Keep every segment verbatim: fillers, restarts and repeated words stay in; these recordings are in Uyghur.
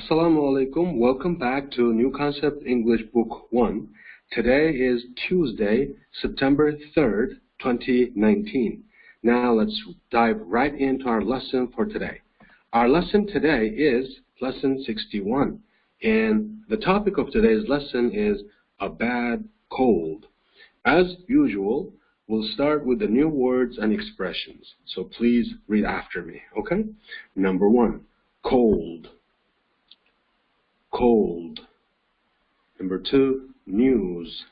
Assalamu alaikum. Welcome back to New Concept English Book one. Today is Tuesday, September third, twenty nineteen. Now let's dive right into our lesson for today. Our lesson today is lesson sixty-one. And the topic of today's lesson is a bad cold. As usual, we'll start with the new words and expressions. So please read after me, okay? Number one, cold. Cold. Number two, news.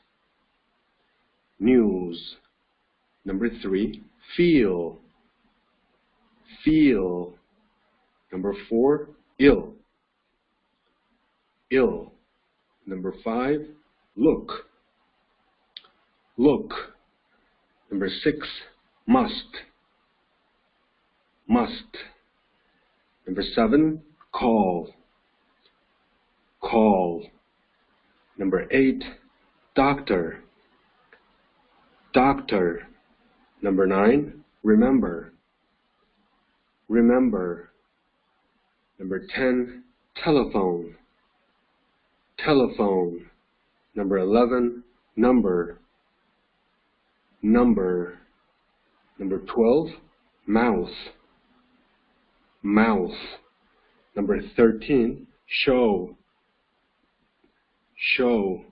News. Number three, feel. Feel. Number four, ill. Ill. Number five, look. Look. Number six, must. Must. Number seven, call. Call. Number eight, doctor. Doctor. Number nine, remember. Remember. Number ten, telephone. Telephone. Number eleven, number. Number. Number twelve, mouth. Mouth. Number thirteen, show. Show.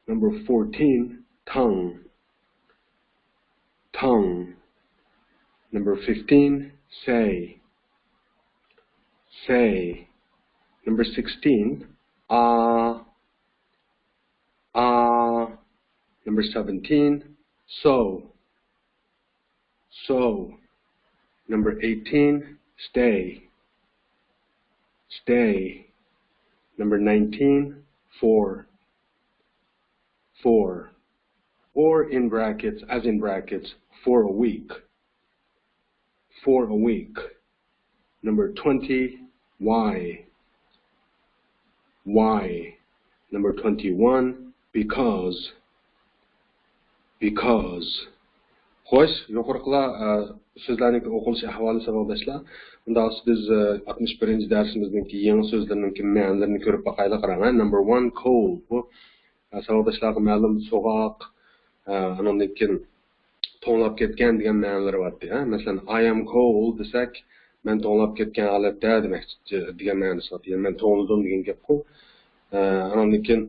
Number fourteen, tongue. Tongue. Number fifteen, say. Say. Number sixteen, ah. Ah. Number seventeen, so. So. Number eighteen, stay. Stay. Number nineteen, for. For. Or in brackets, as in brackets, for a week. For a week. Number twenty, why. Why. Number twenty-one, because. Because. خوش، يۇقىرىقىلار، ئە، سۆزلەرنىڭ ئوقۇلۇش ئەھۋالى ساۋاقداشلار. ئۇنداق بولسا بىز، ئە، ئاتمىش بىرىنچى دەرسىمىزنىڭكى يېڭى سۆزلىرىنىڭكى مەنىلىرىنى كۆرۈپ باقايلى، قاراڭ، ھە. Number one, cold. بۇ، ئە، ساۋاقداشلارغا مەلۇم سوغۇق، ئە، ئاندىن كېيىن توڭلاپ كەتكەن دېگەن مەنىلىرى بارتتى، ھە. مەسىلەن، I am cold دېسەك، مەن توڭلاپ كەتكەن ھالەتتە دېمەكچى، دېگەن مەنىسى بارتتى. يەنى مەن توڭلىدىم دېگەن گەپقۇ. ئە، ئاندىن كېيىن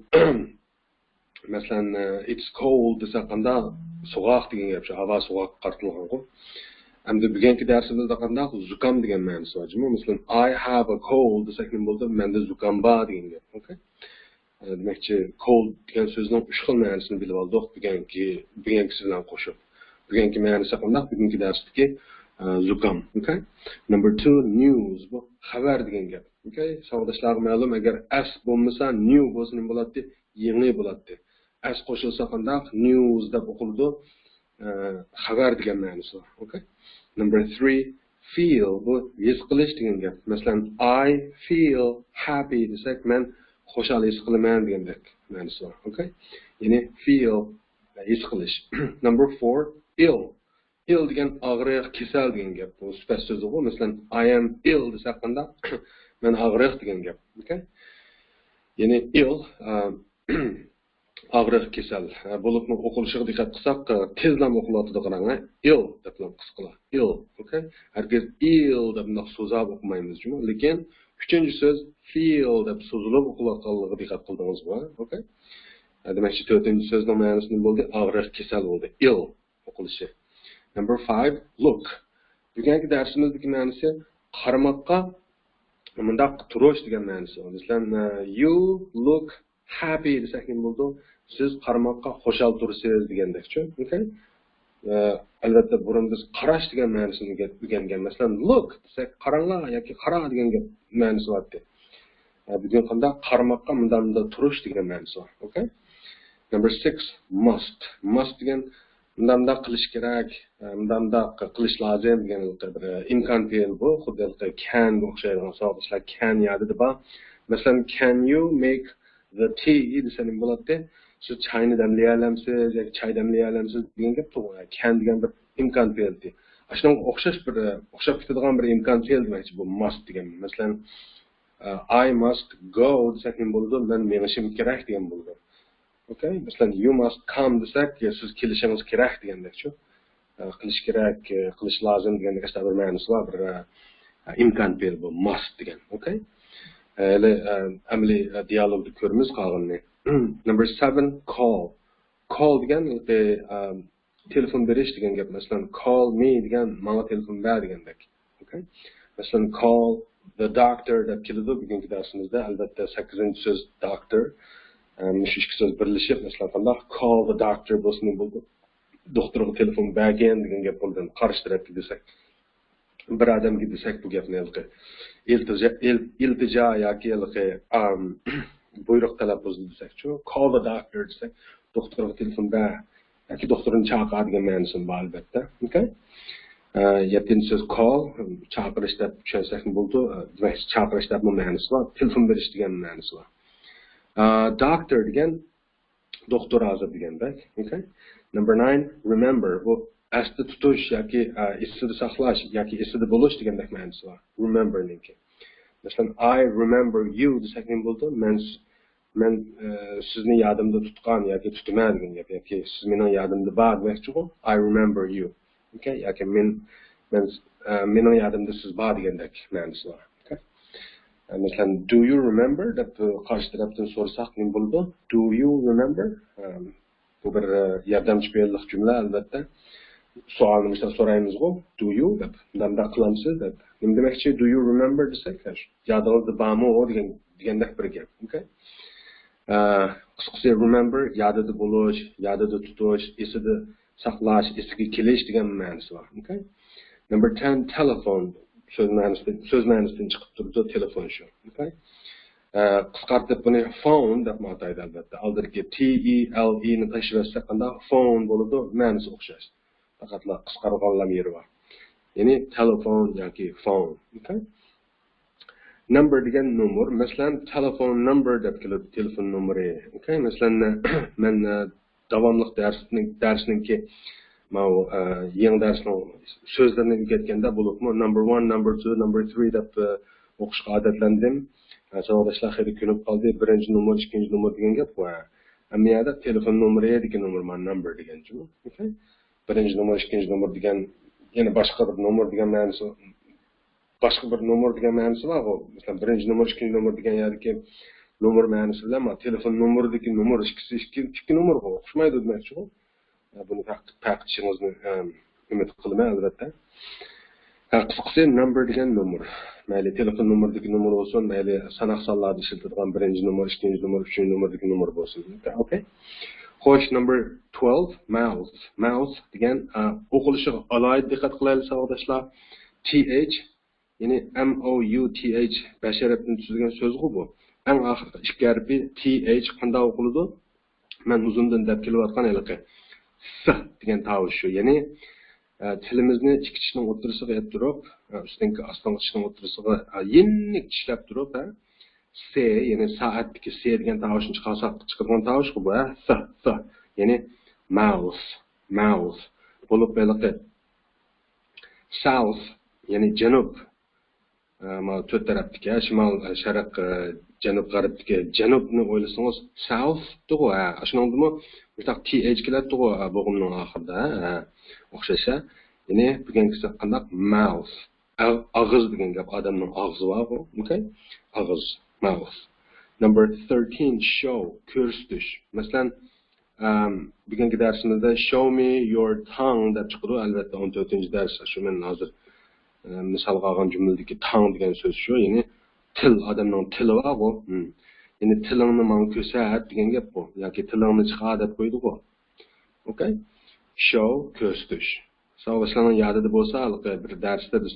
مەسىلەن، it's cold دېسەك قانداق؟ سوغۇق دېگەن گەپ شۇ، ھاۋا سوغۇققا قارىتىلغانغۇ. ئەمدى بۈگۈنكى دەرسىمىزدە قانداق؟ زۇكام دېگەن مەنىسى بار جۇمۇ. مەسىلەن، I have a cold دېسەك نېمە بولىدۇ؟ مەندە زۇكام بار دېگەن گەپ. ئوكەي؟ ئە، دېمەكچى، cold دېگەن سۆزنىڭ ئۈچ خىل مەنىسىنى بىلىپ ئالدۇق بۈگۈنكى، بۈگۈنكىسى بىلەن قوشۇپ. بۈگۈنكى مەنىسى قانداق؟ بۈگۈنكى دەرستىكى، ئە، زۇكام. ئوكەي؟ Number two, news. بۇ خەۋەر دېگەن گەپ. ئوكەي؟ ساۋاقداشلارغا مەلۇم، ئەگەر S بولمىسا، new بولسا نېمە بولاتتى؟ يېڭى بولاتتى. S قوشۇلسا قانداق؟ News دەپ ئوقۇلىدۇ. ئە، خەۋەر دېگەن مەنىسى بار. ئوكەي؟ Number three, feel. بۇ ھېس قىلىش دېگەن گەپ. مەسىلەن، I feel happy دېسەك، مەن خۇشال ھېس قىلىمەن دېگەندەك مەنىسى بار. ئوكەي؟ يەنى feel، ھېس قىلىش. Number four, ill. Ill دېگەن ئاغرىق، كېسەل دېگەن گەپ. بۇ سۈپەت سۆزىغۇ. مەسىلەن، I am ill دېسەك قانداق؟ مەن ئاغرىق دېگەن گەپ. ئوكەي؟ يەنى ill، ئە، ئاغرىق، كېسەل. ھە، بولۇپمۇ ئوقۇلۇشىغا دىققەت قىلساق، ئە، تېزلا ئوقۇلۇۋاتىدۇ، قاراڭ، ھە. Ill دەپلا قىسقىلا. Ill. ئوكەي؟ ھەرگىز ill دەپ مۇنداق سوزاپ ئوقۇمايمىز جۇمۇ. لېكىن ئۈچىنچى سۆز feel دەپ سوزۇلۇپ ئوقۇلۇۋاتقانلىقىغا دىققەت قىلدىڭىزمۇ؟ ئوكەي؟ ھە، دېمەكچى، تۆتىنچى سۆزنىڭ مەنىسى نېمە بولدى؟ ئاغرىق، كېسەل بولدى. Ill ئوقۇلۇشى. Number five, look. بۈگۈنكى دەرسىمىزدىكى مەنىسى قارىماققا مۇنداق تۇرۇش دېگەن مەنىسى بار. مەسىلەن، ئە، you look happy دېسەك نېمە بولىدۇ؟ سىز قارىماققا خۇشال تۇرىسىز دېگەندەكچۇ. ئوكەي؟ ئە، ئەلۋەتتە، بۇرۇن بىز قاراش دېگەن مەنىسىنى ئۆگەنگەن. مەسىلەن، look دېسەك، قاراڭلار ياكى قارا دېگەن گەپ مەنىسى بارتتى. ئە، بۈگۈن قانداق؟ قارىماققا مۇنداق، مۇنداق تۇرۇش دېگەن مەنىسى بار. ئوكەي؟ Number six, must. Must دېگەن مۇنداق، مۇنداق قىلىش كېرەك، ئە، مۇنداق، مۇنداق قىلىش لازىم دېگەن بىر، ئە، ئىمكان پېئىل بۇ. خۇددى ھېلىقى can گە ئوخشايدىغان ساۋاقداشلار can يەردە بار. مەسىلەن، can you make the tea دېسە نېمە بولاتتى؟ سىز چاينى دەملىيەلەمسىز ياكى چاي دەملىيەلەمسىز دېگەن گەپ توغرا. Can دېگەن بىر ئىمكان پېئىلتى. ئاشۇنىڭغا ئوخشاش بىر، ئە، ئوخشاپ كېتىدىغان بىر ئىمكان پېئىل دېمەكچى بۇ must دېگەن. مەسىلەن، I must go دېسەك نېمە بولىدۇ؟ مەن مېڭىشىم كېرەك دېگەن بولىدۇ. ئوكەي؟ مەسىلەن، you must come دېسەك، سىز كېلىشىڭىز كېرەك دېگەندەكچۇ. قىلىش كېرەك، قىلىش لازىم دېگەندەك ئەسلى بىر مەنىسى بار، بىر ئىمكان پېئىل بۇ، must دېگەن. ئوكەي؟ ھېلى ئەمەلىي دىيالوگدا كۆرىمىز قالغىنىنى. Number seven, call. Call دېگەن تېلېفون بېرىش دېگەن گەپ. مەسىلەن، call me دېگەن ماڭا تېلېفون بەر دېگەندەك. ئوكەي؟ مەسىلەن، call the doctor دەپ كېلىدۇ بۈگۈنكى دەرسىمىزدە. ئەلۋەتتە، سەككىزىنچى سۆز doctor. مۇشۇ ئىككى سۆز بىرلىشىپ، مەسىلەن، قانداق؟ Call the doctor بولسا نېمە بولىدۇ؟ دوختۇرغا تېلېفون بەرگىن دېگەن گەپ بولىدۇ. قارشى تەرەپكە دېسەك، بىر ئادەمگە دېسەك بۇ گەپنى ھېلىقى ئىلتىجا، ئىل-، ئىلتىجا ياكى ھېلىقى، ئام، بۇيرۇق تەلەپپۇزدا دېسەكچۇ، call the doctor دېسەك، دوختۇرغا تېلېفون بەر ياكى دوختۇرنى چاقىر دېگەن مەنىسىمۇ بار، ئەلۋەتتە. ئوكەي؟ ئە، يەتتىنچى سۆز call، چاقىرىش دەپ چۈشەنسەكمۇ بولىدۇ. ئە، دېمەك، چاقىرىش دەپمۇ مەنىسى بار، تېلېفون بېرىش دېگەن مەنىسى بار. ئە، doctor دېگەن دوختۇر ھازىر دېگەندەك. ئوكەي؟ Number nine, remember. بۇ ئەستە تۇتۇش ياكى، ئە، ئېسىدە ساقلاش ياكى ئېسىدە بولۇش دېگەندەك مەنىسى بار remember نىڭكى. مەسىلەن، I remember you دېسەك نېمە بولىدۇ؟ مەن، مەن، ئە، سىزنى يادىمدا تۇتقان ياكى تۇتىمەن دېگەن گەپ. ياكى سىز مېنىڭ يادىمدا بار دېمەكچىغۇ. I remember you. ئوكەي؟ ياكى مەن، مەن، ئە، مېنىڭ يادىمدا سىز بار دېگەندەك مەنىسى بار. ئوكەي؟ مەسىلەن، do you remember دەپ قارشى تەرەپتىن سورىساق نېمە بولىدۇ؟ Do you remember؟ بۇ بىر ياردەمچى پېئىللىق جۈملە، ئەلۋەتتە. سوئالنى مۇشۇنداق سورايمىزغۇ، do you دەپ، مۇنداق قىلامسىز دەپ. نېمە دېمەكچى؟ Do you remember دېسەك، يادىڭىزدا بارمۇ دېگەن، دېگەندەك بىر گەپ. ئوكەي؟ قىسقىسى، remember يادىدا بولۇش، يادىدا تۇتۇش، ئېسىدە ساقلاش، ئېسىگە كېلىش دېگەن مەنىسى بار. ئوكەي؟ Number ten, telephone. سۆز مەنىسىدىن، سۆز مەنىسىدىن چىقىپ تۇرىدۇ، تېلېفون شۇ. ئوكەي؟ ئە، قىسقارتىپ بۇنى phone دەپمۇ ئاتايدۇ، ئەلۋەتتە. ئالدىدىكى T E L E نى تاشلىۋەتسەك قانداق؟ Phone بولىدۇ، مەنىسى ئوخشاش. پەقەتلا قىسقارغانلا يېرى بار. يەنى تېلېفون ياكى phone. ئوكەي؟ Number دېگەن نومۇر. مەسىلەن، تېلېفون نومۇر دەپ كېلىدۇ، تېلېفون نومۇرى. ئوكەي؟ مەسىلەن، مەن، ئە، داۋاملىق دەرسنىڭ، دەرسنىڭكى ماۋۇ، ئە، يېڭى دەرسنىڭ سۆزلىرىنى ئۆگەتكەندە، بولۇپمۇ number one, number two, number three دەپ، ئە، ئوقۇشقا ئادەتلەندىم. ئە، ساۋاقداشلار خېلى كۆنۈپ قالدى. بىرىنچى نومۇر، ئىككىنچى نومۇر دېگەن گەپ بار. ئەمما يەردە تېلېفون نومۇرىدىكى نومۇر، مانا، نومۇر دېگەنچۇ. ئوكەي؟ بىرىنچى نومۇر، ئىككىنچى نومۇر دېگەن يەنە باشقا بىر نومۇر دېگەن مەنىسى، باشقا بىر نومۇر دېگەن مەنىسى بارغۇ. مەسىلەن، بىرىنچى نومۇر، ئىككىنچى نومۇر دېگەن يەردىكى نومۇر مەنىسى بىلەن مانا تېلېفون نومۇرىدىكى نومۇر ئىككىسى ئىككى، ئىككى نومۇرغا ئوخشىمايدۇ دېمەكچىغۇ. بۇنى پەقىت پەقىتىشىڭىزنى، ئەم، ئۈمىد قىلىمەن، ئەلۋەتتە. ھە، قىسقىسى، نومۇر دېگەن نومۇر. مەيلى تېلېفون نومۇرىدىكى نومۇر بولسۇن، مەيلى ساناق سانلاردا ئىشلىتىدىغان بىرىنچى نومۇر، ئىككىنچى نومۇر، ئۈچىنچى نومۇردىكى نومۇر بولسۇن. ئوكەي. خوش، number twelve, mouth. Mouth دېگەن، ئە، ئوقۇلۇشىغا ئالاھىدە دىققەت قىلايلى، ساۋاقداشلار. T H، يەنى M O U T H، بەش ھەرپتىن تۈزۈلگەن سۆزغۇ بۇ. ئەڭ ئاخىرقى ئىككى ھەرپى T H قانداق ئوقۇلىدۇ؟ مەن ئۇزۇندىن دەپ كېلىۋاتقان ھېلىقى س دېگەن تاۋۇش شۇ. يەنى، ئە، تىلىمىزنى ئىككى چىشنىڭ ئوتتۇرىسىغا ئېلىپ تۇرۇپ، ئە، ئۈستۈنكى ئاستىنقى چىشنىڭ ئوتتۇرىسىغا، ئە، يېنىك چىشلەپ تۇرۇپ، ھە، س، يەنى سائەتتىكى س دېگەن تاۋۇشنى چىقارساق، چىقىدىغان تاۋۇشقۇ بۇ، ھە، س، س. يەنى mouth، mouth. بولۇپ ھېلىقى south، يەنى جەنۇب. ئە، مانا تۆت تەرەپتىكى، شىمال، ئە، شەرق، ئە، جەنۇب، غەربتىكى جەنۇبنى ئويلىسىڭىز، ساۋۇتتىغۇ، ھە، ئاشۇنىڭدىمۇ مۇشۇنداق تي ئېيچ كېلەتتىغۇ، ھە، بوغۇمنىڭ ئاخىرىدا، ھە، ئوخشاش، ھە. يەنى بۈگۈنكىسى قانداق؟ ماۋۇس. ئاغ-، ئاغزى دېگەن گەپ، ئادەمنىڭ ئاغزى بارغۇ، ئوكەي؟ ئاغزى، ماۋۇس. Number thirteen, show، كۆرسىتىش. مەسىلەن، ئەم، بۈگۈنكى دەرسىمىزدە show me your tongue دەپ چىقىدۇ. ئەلۋەتتە، ئون تۆتىنچى دەرس، شۇ مەن ھازىر، ئە، مىسالغا ئالغان جۈملىدىكى tongue دېگەن سۆز شۇ، يەنى تىل، ئادەمنىڭ تىلى بارغۇ. ھىم. يەنى تىلىڭنى ماڭا كۆرسەت دېگەن گەپ بۇ. ياكى تىلىڭنى چىقار دەپ قويدىغۇ. ئوكەي؟ Show، كۆرسىتىش. ساۋاقداشلارنىڭ يادىدا بولسا، ھېلىقى بىر دەرستە بىز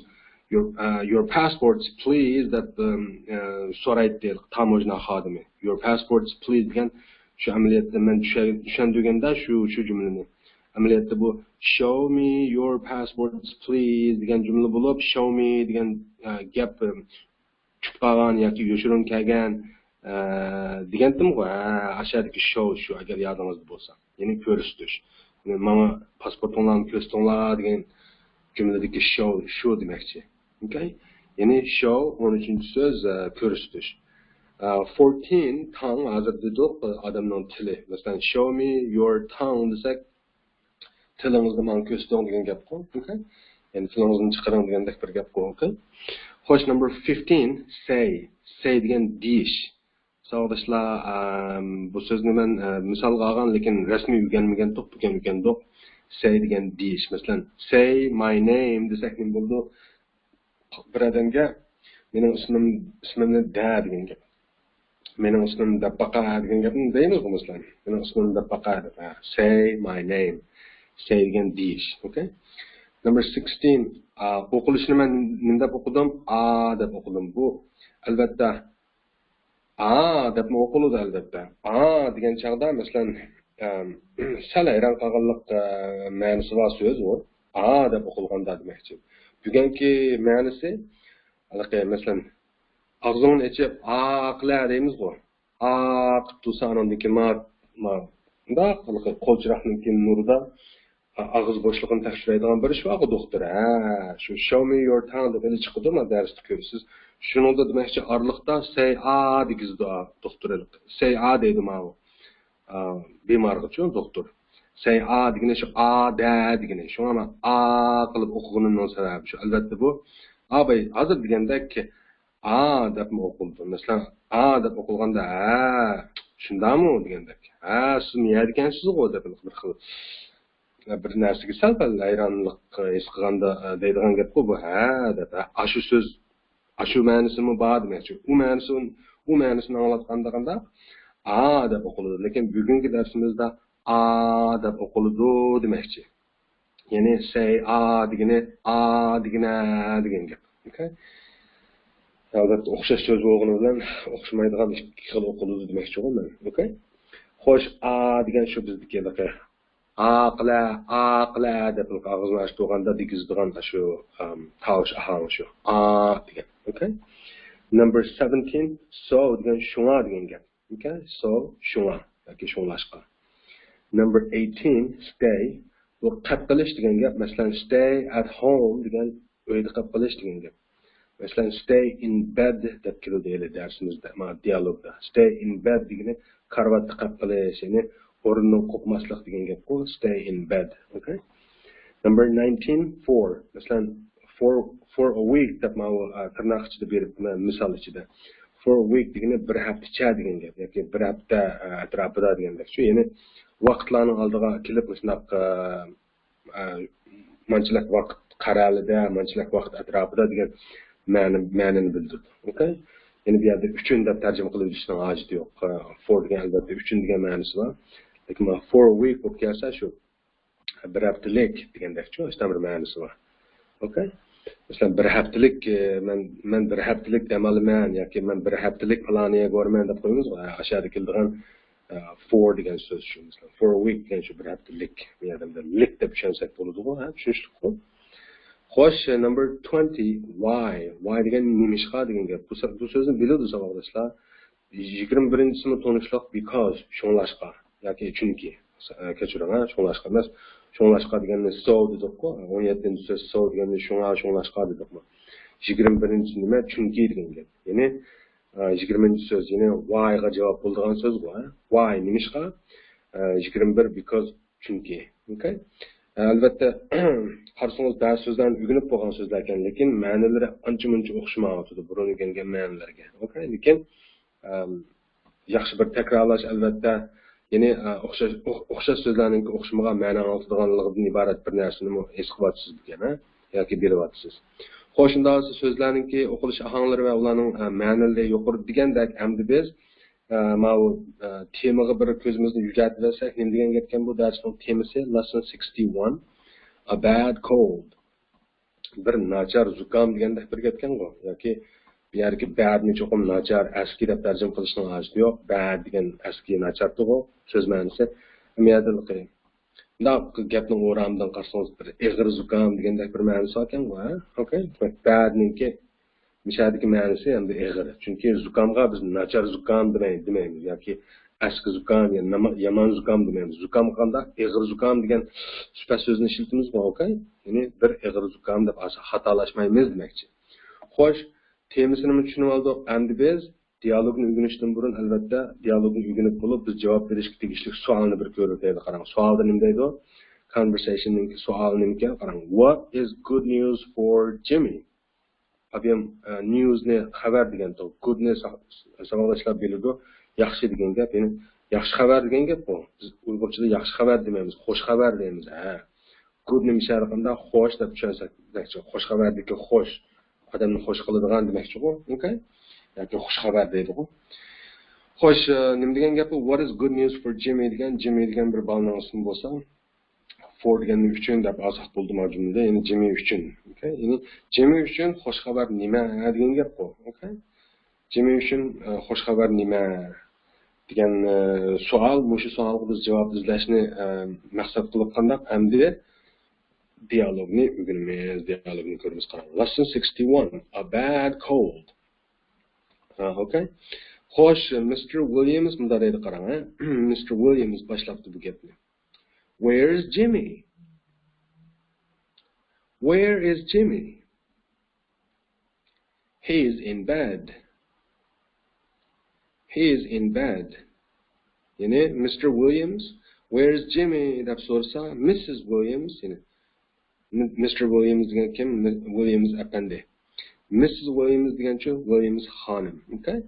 your, ئە، your passports please دەپ، ئەم، ئە، سورايتتى تاموژنا خادىمى. Your passports please دېگەن شۇ ئەمەلىيەتتە مەن چۈشە-، چۈشەندۈرگەندە شۇ، شۇ جۈملىنى. ئەمەلىيەتتە بۇ show me your passports please دېگەن جۈملە بولۇپ، show me دېگەن، ئە، گەپ، ئەم، چۈشۈپ قالغان ياكى يوشۇرۇن كەلگەن، ئە، دېگەنتىمغۇ. ھە، ئاشۇ يەردىكى show شۇ، ئەگەر يادىڭىزدا بولسا. يەنى كۆرسىتىش. يەنى ماڭا پاسپورتۇڭلارنى كۆرسىتىڭلار دېگەن جۈملىدىكى show شۇ دېمەكچى. ئوكەي؟ يەنى show، ئون ئۈچىنچى سۆز، ئە، كۆرسىتىش. ئە، fourteen، تاڭ، ھازىر دېدۇق، ئادەمنىڭ تىلى. مەسىلەن، show me your tongue دېسەك، تىلىڭىزنى ماڭا كۆرسىتىڭ دېگەن گەپقۇ، ئوكەي؟ يەنى تىلىڭىزنى چىقىرىڭ دېگەندەك بىر گەپقۇ، ئوكەي؟ خوش، number fifteen، say. Say دېگەن دېيىش. ساۋاقداشلار، ئەم، بۇ سۆزنى مەن، ئە، مىسالغا ئالغان، لېكىن رەسمىي ئۆگەنمىگەنتۇق، بۈگۈن ئۆگەندۇق. Say دېگەن دېيىش. مەسىلەن، say my name دېسەك نېمە بولىدۇ؟ بىر ئادەمگە مېنىڭ ئىسمىم، ئىسمىمنى دە دېگەن گەپ. مېنىڭ ئىسمىمنى دەپ باقە دېگەن گەپنى دەيمىزغۇ، مەسىلەن. مېنىڭ ئىسمىمنى دەپ باقە دەپ. ھە، say my name. Say دېگەن دېيىش. ئوكەي؟ Number sixteen. ئا، ئوقۇلۇشىنى مەن نېمە دەپ ئوقۇدۇم؟ ئا دەپ ئوقۇدۇم. بۇ، ئەلۋەتتە، ئا دەپمۇ ئوقۇلىدۇ، ئەلۋەتتە. ئا دېگەن چاغدا، مەسىلەن، ئەم، سەل ھەيران قالغانلىق، ئە، مەنىسى بار سۆز ئۇ. ئا دەپ ئوقۇلغاندا دېمەكچى. بۈگۈنكى مەنىسى، ھېلىقى، مەسىلەن، ئاغزىڭنى ئېچىپ، ئا قىلە دەيمىزغۇ. ئا قىپ تۇرسا، ئانىڭدىن كېيىن ما، ما، مۇنداق، ھېلىقى قول چىراغنىڭكى نۇرىدا ئاغزى بوشلۇقىنى تەكشۈرەيدىغان بىر ئىش بارغۇ، دوختۇر. ھە، شۇ show me your tongue دەپ ئېلى چىقىدۇ، ما دەرستە كۆرىسىز. شۇنىڭدا دېمەكچى، ئارىلىقتا say ئا دېگۈزىدۇ، دوختۇر. Say ئا دەيدۇ ماۋۇ. ئا، بىمارغىچۇ، دوختۇر. Say ئا دېگىنى شۇ ئا دە دېگىنى. شۇڭا مەن ئا قىلىپ ئوقۇغىنىمنىڭ سەۋەبى شۇ. ئەلۋەتتە بۇ ئا باي ھازىر دېگەندەك ئا دەپمۇ ئوقۇلىدۇ. مەسىلەن، ئا دەپ ئوقۇلغاندا، ھە، شۇنداقمۇ دېگەندەك. ھە، سىز نېمە دېگەنسىزغۇ دەپ بىر خىل بىر نەرسىگە سەل پەل ھەيرانلىق ھېس قىلغاندا، ئە، دەيدىغان گەپقۇ بۇ، ھە دەپ. ھە، ئاشۇ سۆز، ئاشۇ مەنىسىمۇ بار دېمەكچى. ئۇ مەنىسى، ئۇ مەنىسىنى ئاڭلاتقاندا قانداق؟ ئا دەپ ئوقۇلىدۇ. لېكىن بۈگۈنكى دەرسىمىزدە ئا دەپ ئوقۇلىدۇ دېمەكچى. يەنى say ئا دېگىنى، ئا دېگىنە دېگەن گەپ. ئوكەي؟ ئەلۋەتتە، ئوخشاش سۆز بولغىنى بىلەن ئوخشىمايدىغان ئىككى خىل ئوقۇلىدۇ دېمەكچىغۇ مەن. ئوكەي؟ خوش، ئا دېگەن شۇ بىزدىكى ھېلىقى ئاقىلە، ئاقىلە دەپ ئاغزىنى ئاچتۇرغاندا دېگۈزىدىغان شۇ، ئەم، تاۋۇش ئاھاڭى شۇ. ئا دېگەن. ئوكەي؟ Number seventeen، so دېگەن شۇڭا دېگەن گەپ. ئوكەي؟ So، شۇڭا ياكى شۇڭلاشقا. Number eighteen، stay. بۇ قېپ قېلىش دېگەن گەپ. مەسىلەن، stay at home دېگەن ئۆيدە قېپ قېلىش دېگەن گەپ. مەسىلەن، stay in bed دەپ كېلىدۇ ھېلى دەرسىمىزدە، مانا دىيالوگدا. Stay in bed دېگىنى كارىۋاتتا قېپ قېلىش، يەنى ئورنىدىن قوپماسلىق دېگەن گەپقۇ، stay in bed. ئوكەي؟ Number nineteen، for. مەسىلەن، for، for a week دەپ ماۋۇ، ئا، تىرناق ئىچىدە بېرىپ، مە-، مىسال ئىچىدە. For a week دېگىنى بىر ھەپتىچە دېگەن گەپ، ياكى بىر ھەپتە، ئا، ئەتراپىدا دېگەندەكچۇ. يەنى ۋاقىتلارنىڭ ئالدىغا كېلىپ مۇشۇنداق، ئا، ئا، مانچىلىك ۋاقىت قەرەلىدە، مانچىلىك ۋاقىت ئەتراپىدا دېگەن مەنە، مەنىنى بىلدۈرىدۇ. ئوكەي؟ يەنى بۇ يەردە ئۈچۈن دەپ تەرجىمە قىلىۋېتىشنىڭ ھاجىتى يوق. ئا، for دېگەن ئەلۋەتتە ئۈچۈن دېگەن مەنىسى بار. لېكىن مانا for a week بولۇپ كەلسە شۇ بىر ھەپتىلىك دېگەندەكچۇ، شۇنداق بىر مەنىسى بار. ئوكەي؟ مەسىلەن، بىر ھەپتىلىك، ئە، مەن، مەن بىر ھەپتىلىك دەم ئالىمەن ياكى مەن بىر ھەپتىلىك پالانىيەگە بارىمەن دەپ قويىمىزغۇ. ئە، ئاشۇيەردە كېلىدىغان، ئە، for دېگەن سۆز شۇ. مەسىلەن، for a week دېگەن شۇ بىر ھەپتىلىك. بۇ يەردە لىك دەپ چۈشەنسەك بولىدىغۇ، ھە؟ چۈشىنىشلىكقۇ. خوش، number twenty، why. Why دېگەن نېمىشقا دېگەن گەپ. بۇ سۆ-، بۇ سۆزنى بىلىدۇ ساۋاقداشلار. يىگىرمە بىرىنچىسىمۇ تونۇشلۇق، because، شۇڭلاشقا ياكى چۈنكى. ئە، كەچۈرۈڭ، ھە، شۇڭلاشقا ئەمەس. شۇڭلاشقا دېگەننى so دېدۇققۇ. ئون يەتتىنچى سۆز so دېگەننى شۇڭا، شۇڭلاشقا دېدۇقمۇ. يىگىرمە بىرىنچى نېمە؟ چۈنكى دېگەن گەپ. يەنى، ئە، يىگىرمىنچى سۆز، يەنى why غا جاۋاب بولىدىغان سۆزغۇ، ھە؟ Why نېمىشقا؟ ئە، يىگىرمە بىر، because، چۈنكى. ئوكەي؟ ئە، ئەلۋەتتە، قارىسىڭىز، بەزى سۆزلەرنى ئۆگىنىپ بولغان سۆزلەركەن، لېكىن مەنىلىرى ئانچە-مۇنچە ئوخشىمايۋاتىدۇ بۇرۇن ئۆگەنگەن مەنىلەرگە. ئوكەي؟ لېكىن، ئەم، ياخشى بىر تەكرارلاش، ئەلۋەتتە. يەنى، ئە، ئوخشاش، ئوخ-، ئوخشاش سۆزلەرنىڭكى ئوخشىمىغان مەنە ئاڭلىتىدىغانلىقىدىن ئىبارەت بىر نەرسىنىمۇ ھېس قىلىۋاتىسىز بىكەن، ھە؟ ياكى بىلىۋاتىسىز. خوش، شۇنداق بولسا سۆزلەرنىڭكى ئوقۇلۇش ئاھاڭلىرى ۋە ئۇلارنىڭ، ئە، مەنىلىرى يۇقىرىدا دېگەندەك ئەمدى بىز، ئە، ماۋۇ، ئە، تېمىغا بىر كۆزىمىزنى يۈگەرتىۋەرسەك، نېمە دېگەن گەپكەن بۇ دەرسنىڭ تېمىسى؟ Lesson sixty-one، A bad cold. بىر ناچار زۇكام دېگەندەك بىر گەپكەنغۇ. ياكى بۇ يەردىكى bad نى چوقۇم ناچار، ئەسكى دەپ تەرجىمە قىلىشنىڭ ھاجىتى يوق. Bad دېگەن ئەسكى، ناچارتىغۇ سۆز مەنىسى. ئەمما يەردە مۇنداق گەپنىڭ ئورامىدىن قارىسىڭىز، بىر ئېغىر زۇكام دېگەندەك بىر مەنىسى باركەنغۇ، ھە؟ ئوكەي؟ Bad نىڭكى مۇشۇ يەردىكى مەنىسى ئەمدى ئېغىر. چۈنكى زۇكامغا بىز ناچار زۇكام دېمەي-، دېمەيمىز ياكى ئەسكى زۇكام، يا ناما-، يامان زۇكام دېمەيمىز. زۇكامغا قانداق؟ ئېغىر زۇكام دېگەن سۈپەت سۆزنى ئىشلىتىمىزغۇ، ئوكەي؟ يەنى بىر ئېغىر زۇكام دەپ ئاز خاتالاشمايمىز دېمەكچى. خوش، تېمىسىنىمۇ چۈشىنىۋالدۇق. ئەمدى بىز دىيالوگنى ئۆگىنىشتىن بۇرۇن، ئەلۋەتتە، دىيالوگنى ئۆگىنىپ بولۇپ، بىز جاۋاب بېرىشكە تېگىشلىك سوئالنى بىر كۆرۈپ بېرەيلى. قاراڭ، سوئالدا نېمە دەيدۇ؟ كونۋېرسېيشننىڭكى سوئالى نېمىكەن؟ قاراڭ، What is good news for Jimmy؟ ئابىيام، ئە، نيۇزنى خەۋەر دېگەنتۇ. گۇدنى سا-، ساۋاقداشلار بىلىدۇ. ياخشى دېگەن گەپ، يەنى ياخشى خەۋەر دېگەن گەپ بۇ. بىز ئۇيغۇرچىدا ياخشى خەۋەر دېمەيمىز، خوش خەۋەر دەيمىز. ھە. گۇدنى مىشەرقىندا خوش دەپ چۈشەنسەك، دېمەكچى، خوش خەۋەردىكى خوش. ئادەمنى خوش قىلىدىغان دېمەكچىغۇ. ئوكەي؟ ياكى خۇش خەۋەر دەيدىغۇ. خوش، ئە، نېمە دېگەن گەپ بۇ؟ What is good news for Jimmy دېگەن، جىممى دېگەن بىر بالىنىڭ ئىسمى بولسا، فور دېگەننى ئۈچۈن دەپ ئالساق بولىدۇ مانا جۈملىدە. يەنى جىمى ئۈچۈن. ئوكەي؟ يەنى جىمى ئۈچۈن خوش خەۋەر نېمە دېگەن گەپقۇ. ئوكەي؟ جىمى ئۈچۈن، ئە، خوش خەۋەر نېمە دېگەن، ئە، سوئال، مۇشۇ سوئالغا بىز جاۋاب ئىزدەشنى، ئە، مەقسەت قىلىپ قانداق ئەمدى دىيالوگنى ئۆگىنىمىز، دىيالوگنى كۆرىمىز. قاراڭ. Lesson sixty-one, a bad cold. ھە، ئوكەي. خوش، مىستېر ۋىليامس مۇنداق دەيدۇ، قاراڭ، ھە. مىستېر ۋىليامس باشلاپتۇ بۇ گەپنى. Where's Jimmy? Where is Jimmy? He's in bed. He's in bed. يەنى مىستېر ۋىليامس، Where's Jimmy دەپ سورىسا، مىسسىس ۋىليامس، يەنى مىستېر ۋىليامس دېگەن كىم؟ مىس-، ۋىليامس ئەپەندى. مىسسىس ۋىليامس دېگەنچۇ؟ ۋىليامس خانىم. ئوكەي؟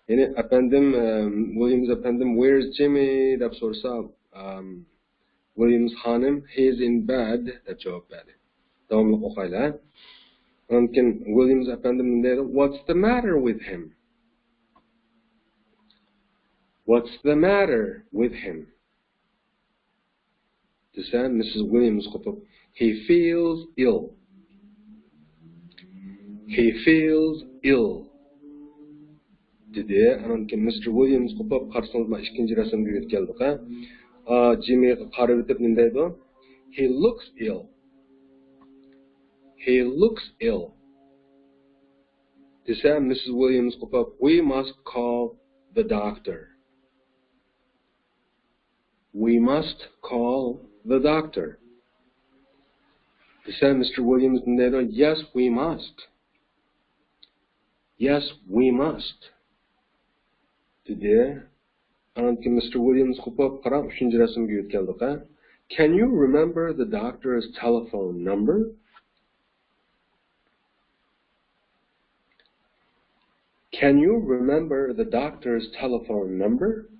يەنى ئەپەندىم، ئە، ۋىليامس ئەپەندىم، Where's Jimmy دەپ سورىسا، ئەم، ۋىليامس خانىم، He's in bed دەپ جاۋاب بەردى. داۋاملىق ئوقايلى، ھە. ئاندىن كېيىن ۋىليامس ئەپەندىم نېمە دەيدۇ؟ What's the matter with him? What's the matter with him? دېسە، مىسسىس ۋىليامس قوپۇپ، He feels ill. He feels ill. دېدى. ئانان كېيىن مىستېر ۋىليامس قوپۇپ، قارىسىڭىز، مانا ئىككىنچى رەسىمگە يۆتكەلدۇق، ھە. ئا، جىممىغا قارىۋېتىپ نېمە دەيدۇ؟ He looks ill. He looks ill. دېسە، مىسسىس ۋىليامس قوپۇپ، We must call the doctor. We must call the doctor. دېسە، مىستېر ۋىليامس نېمە دەيدۇ؟ Yes, we must. Yes, we must. دېدى. ئاندىن كېيىن مىستېر ۋىليامس قوپۇپ، قاراڭ، ئۈچىنچى رەسىمگە يۆتكەلدۇق، ھە. Can you remember the doctor's telephone number? Can you remember the doctor's telephone number?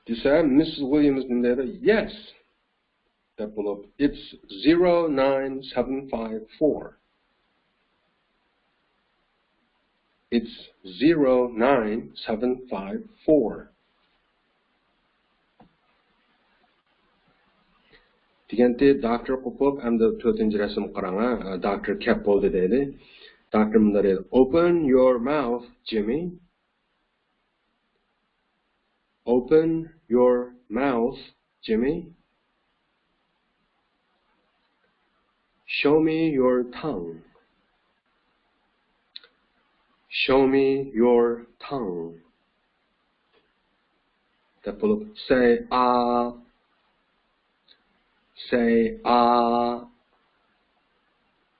دېسە، مىسسىس ۋىليامس نېمە دەيدۇ؟ Yes دەپ بولۇپ، It's zero nine seven five four. It's zero nine seven five four. دېگەنتى، داكتور قوپۇپ، ئەمدى تۆتىنچى رەسىمگە قاراڭ، ھە، داكتور كەپ بولدى دەيلى. داكتور مۇنداق دەيدۇ، Open your mouth, Jimmy. Open your mouth, Jimmy. Show me your tongue. Show me your tongue. دەپ بولۇپ، say ah. Say ah.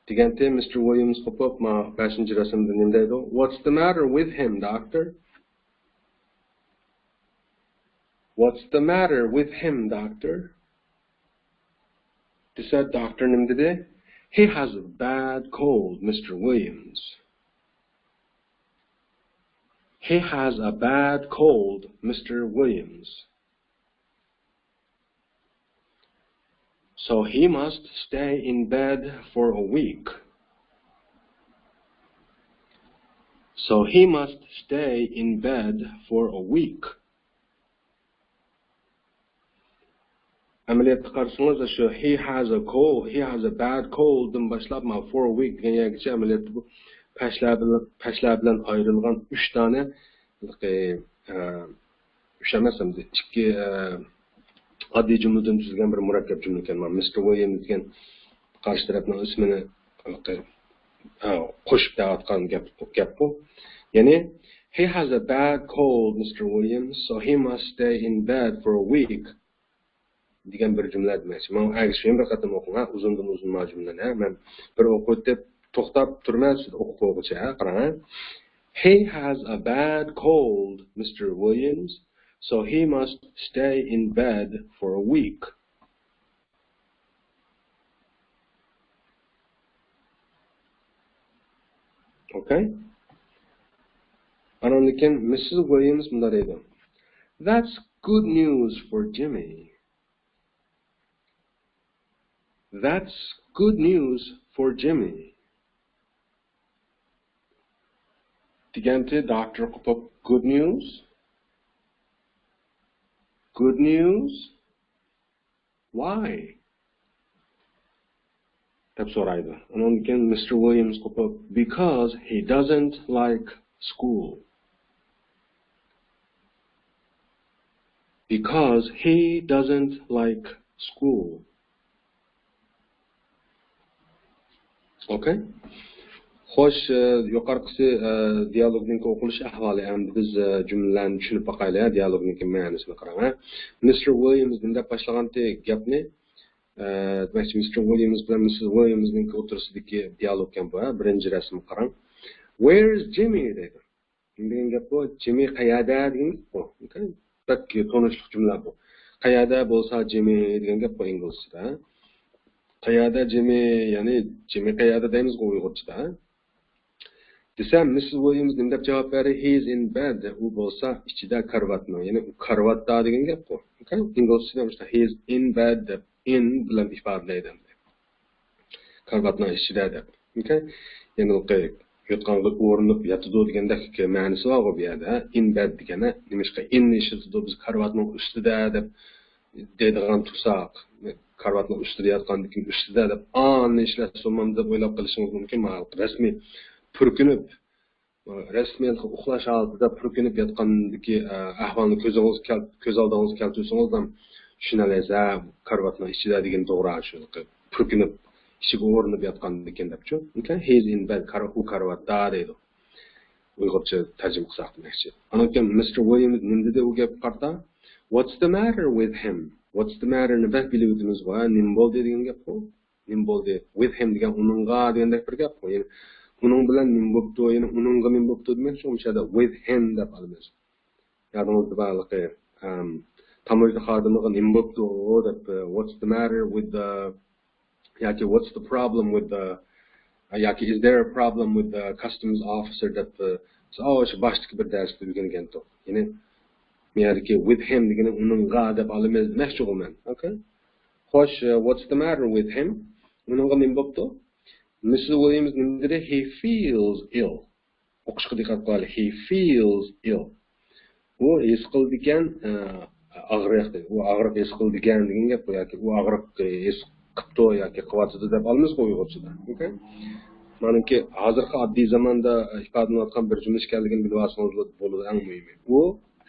دېگەنتى، مىستېر ۋىليامس قوپۇپ، ما بەشىنچى رەسىمدە نېمە دەيدۇ؟ What's the matter with him, doctor? What's the matter with him, doctor? دېسە، داكتور نېمە دېدى؟ He has a bad cold, Mister Williams. He has a bad cold, Mister Williams. So he must stay in bed for a week. So he must stay in bed for a week. ئەمەلىيەتتە قارىسىڭىز، شۇ he has a cold, he has a bad cold دىن باشلاپ، ما for a week دېگەن يەرگىچە ئەمەلىيەتتە بۇ پەشلەر بىلەن، پەشلەر بىلەن ئايرىلغان ئۈچ دانە، ئە، ئۈچ ئەمەس، ئەمدى ئىككى، ئە، ئاددىي جۈملىدىن تۈزۈلگەن بىر مۇرەككەپ جۈملە ئىكەن. مانا مىستېر ۋىليامس دېگەن قارشى تەرەپنىڭ ئىسمىنى، ھە، قوشۇپ دەۋاتقان گەپ، گەپ بۇ. يەنى، he has a bad cold, Mister Williams, so he must stay in bed for a week. دېگەن بىر جۈملە دېمەكچى. ماڭا ئەگىشىپ بىر قېتىم ئوقۇڭ، ھە، ئۇزۇندىن ئۇزۇن ما جۈملىنى، ھە. مەن بىر ئوقۇۋېتىپ توختاپ تۇرىمەن، سىز ئوقۇپ بولغۇچە، ھە، قاراڭ، ھە. He has a bad cold, Mister Williams, so he must stay in bed for a week. Okay. ئانىڭدىن كېيىن مىسسىز ۋىليامس مۇنداق دەيدۇ. That's good news for Jimmy. That's good news for Jimmy. دېگەنتى داكتور قوپۇپ، good news? Good news? Why? دەپ سورايدۇ. ئۇنىڭدىن كېيىن مىستېر ۋىليامس قوپۇپ، because he doesn't like school. Because he doesn't like school. Okay. خوش، ئە، يۇقىرىقىسى، ئە، دىيالوگنىڭكى ئوقۇلۇش ئەھۋالى. ئەمدى بىز، ئە، جۈملىلەرنى چۈشىنىپ باقايلى، ھە، دىيالوگنىڭكى مەنىسىنى قاراڭ، ھە. مىستېر ۋىليامس نېمە دەپ باشلىغانتى گەپنى؟ ئە، دېمەكچى، مىستېر ۋىليامس بىلەن مىسسىس ۋىليامسنىڭكى ئوتتۇرىسىدىكى دىيالوگكەن بۇ، ھە. بىرىنچى رەسىمگە قاراڭ. Where is Jimmy؟ دەيدۇ. نېمە دېگەن گەپ بۇ؟ جىمى قەيەردە دېگەن گەپ بۇ. بەك تونۇشلۇق جۈملە بۇ. قەيەردە بولسا جىمى دېگەن گەپ بۇ ئىنگلىزچىدا. قەيەردە جىمى، يەنى جىمى قەيەردە دەيمىزغۇ ئۇيغۇرچىدا. دېسە، مىسسىس ۋىليامس نېمە دەپ جاۋاب بەردى؟ He's in bed. ئۇ بولسا ئىچىدە كارىۋاتنىڭ، يەنى ئۇ كارىۋاتتا دېگەن گەپ بۇ. ئوكەي؟ ئىنگلىزچىدا مۇشۇنداق، he's in bed دەپ in بىلەن ئىپادىلەيدۇ. كارىۋاتنىڭ ئىچىدە دەپ. ئوكەي؟ يەنى يوتقانغا ئورىنىپ ياتىدۇ دېگەندەك مەنىسى بارغۇ بۇ يەردە. In bed دېگەنە نېمىشقا in نى ئىشلىتىدۇ؟ بىز كارىۋاتنىڭ ئۈستىدە دەپ دەيدىغان تۇرساق، كارىۋاتنىڭ ئۈستىدە ياتقاندىكىن ئۈستىدە دەپ on نى ئىشلەتسە بولمامدۇ دەپ ئويلاپ قېلىشىڭىز مۇمكىن. مانا رەسمىي پۈركۈنۈپ، رەسمىي ئۇخلاش ھالىتىدە پۈركىنىپ ياتقاندىكى، ئە، ئەھۋالنى كۆزىڭىز كەل-، كۆز ئالدىڭىزغا كەلتۈرسىڭىز، شۇنى ئەمەس، ھە، كارىۋاتنىڭ ئىچىدە دېگەن توغرا شۇ، پۈركىنىپ ئىچىگە ئورىنىپ ياتقاندىكىن دەپچۇ. ئوكەي، he's in bed، كار-، ئۇ كارىۋاتتا دەيدۇ. ئۇيغۇرچە تەرجىمە قىلساق دېمەكچى. ئاندىن كېيىن مىستېر ۋىليامس نېمە دېدى ئۇ گەپكە قارىتا؟ What's the matter with him? What's the matter نى بەك بىلىۋېتىمىزغۇ، ھە، نېمە بولدى دېگەن گەپقۇ. نېمە بولدى؟ With him دېگەن ئۇنىڭغا دېگەندەك بىر گەپقۇ. يەنى ئۇنىڭ بىلەن نېمە بوپتۇ؟ يەنى ئۇنىڭغا نېمە بوپتۇ دېمەكچى. مۇشۇ يەردە with him دەپ ئالىمىز. يادىڭىزدا بارلىقى، ئەم، تاموژنا خادىمىغا نېمە بوپتۇ دەپ، what's the matter with the ياكى what's the problem with the ياكى is there a problem with the customs officer دەپ، بىز ئاشۇ باشتىكى بىر دەرستە ئۆگەنگەنتۇق. يەنى بۇ يەردىكى with him دېگىنى ئۇنىڭغا دەپ ئالىمىز دېمەكچىغۇ مەن. ئوكەي. خوش، what's the matter with him؟ ئۇنىڭغا نېمە بوپتۇ؟ مىسسىس ۋىليامس نېمە دېدى؟ He feels ill. ئوقۇشقا دىققەت قىلايلى. He feels ill. ئۇ ھېس قىلىدىكەن، ئە، ئاغرىق دەيدۇ. ئۇ ئاغرىق ھېس قىلىدىكەن دېگەن گەپ بۇ، ياكى ئۇ ئاغرىق ھېس قىپتۇ ياكى قىلىۋاتىدۇ دەپ ئالىمىزغۇ ئۇيغۇرچىدا. ئوكەي؟ مانىكى ھازىرقى ئاددىي زاماندا ئىپادىلىنىۋاتقان بىر جۈملە ئىكەنلىكىنى بىلىۋالسىڭىز بولىدۇ، ئەڭ مۇھىمى. ئۇ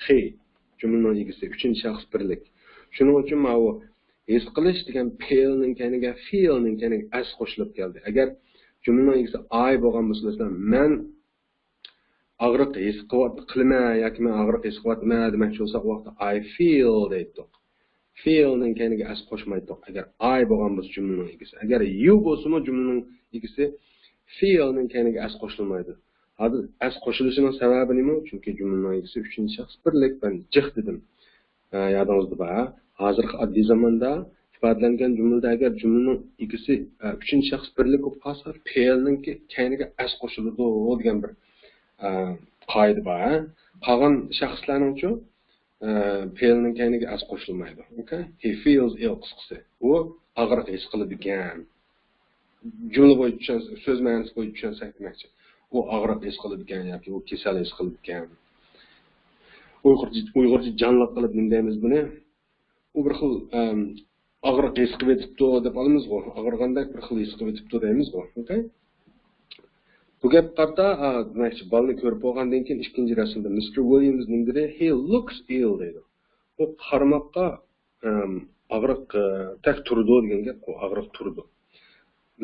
he، جۈملىنىڭ ئىگىسى، ئۈچىنچى شەخس بىرلىك. شۇنىڭ ئۈچۈن ماۋۇ ھېس قىلىش دېگەن feel نىڭ كەينىگە، feel نىڭ كەينىگە s قوشۇلۇپ كەلدى. ئەگەر جۈملىنىڭ ئىگىسى I بولغان بولسا، مەسىلەن، مەن ئاغرىق ھېس قىلىۋات-، قىلىمەن ياكى مەن ئاغرىق ھېس قىلىۋاتىمەن دېمەكچى بولساق، ئۇ ۋاقىتتا I feel دەيتتۇق. Feel نىڭ كەينىگە s قوشمايتتۇق، ئەگەر I بولغان بولسا جۈملىنىڭ ئىگىسى. ئەگەر you بولسىمۇ جۈملىنىڭ ئىگىسى feel نىڭ كەينىگە s قوشۇلمايدۇ. ھازىر s قوشۇلۇشىنىڭ سەۋەبى نېمە؟ چۈنكى جۈملىنىڭ ئىگىسى ئۈچىنچى شەخس بىرلىك، مەن جىق دېدىم. ئە، يادىڭىزدا بار، ھە؟ ھازىرقى ئاددىي زاماندا ئىپادىلەنگەن جۈملىدە ئەگەر جۈملىنىڭ ئىگىسى، ئە، ئۈچىنچى شەخس بىرلىك بولۇپ قالسا، فېئىلنىڭكى كەينىگە ئەس قوشۇلىدۇ دېگەن بىر، ئە، قائىدە بار، ھە؟ قالغان شەخسلەرنىڭچۇ، ئە، فېئىلنىڭ كەينىگە ئەس قوشۇلمايدۇ. ئوكەي؟ He feels ill قىسقىسى. ئۇ ئاغرىق ھېس قىلىدىكەن. جۈملە بويىچە چۈشەنسەك، سۆز مەنىسى بويىچە چۈشەنسەك دېمەكچى. ئۇ ئاغرىق ھېس قىلىدىكەن ياكى ئۇ كېسەل ھېس قىلىدىكەن. ئۇيغۇرچە، ئۇيغۇرچە جانلىق قىلىپ نېمە دەيمىز بۇنى؟ ئۇ بىر خىل، ئەم، ئاغرىق ھېس قىلىۋېتىپتۇ دەپ ئالىمىزغۇ. ئاغرىغاندەك بىر خىل ھېس قىلىۋېتىپتۇ دەيمىزغۇ. ئوكەي؟ بۇ گەپ قارىتا، ئا، دېمەكچى، بالىنى كۆرۈپ بولغاندىن كېيىن ئىككىنچى رەسىمدە مىستېر ۋىليامس نېمە دېدى؟ He looks ill دەيدۇ. ئۇ قارىماققا ئەم، ئاغرىق، ئە، تەك تۇرىدۇ دېگەن گەپ، ئۇ ئاغرىق تۇرىدۇ.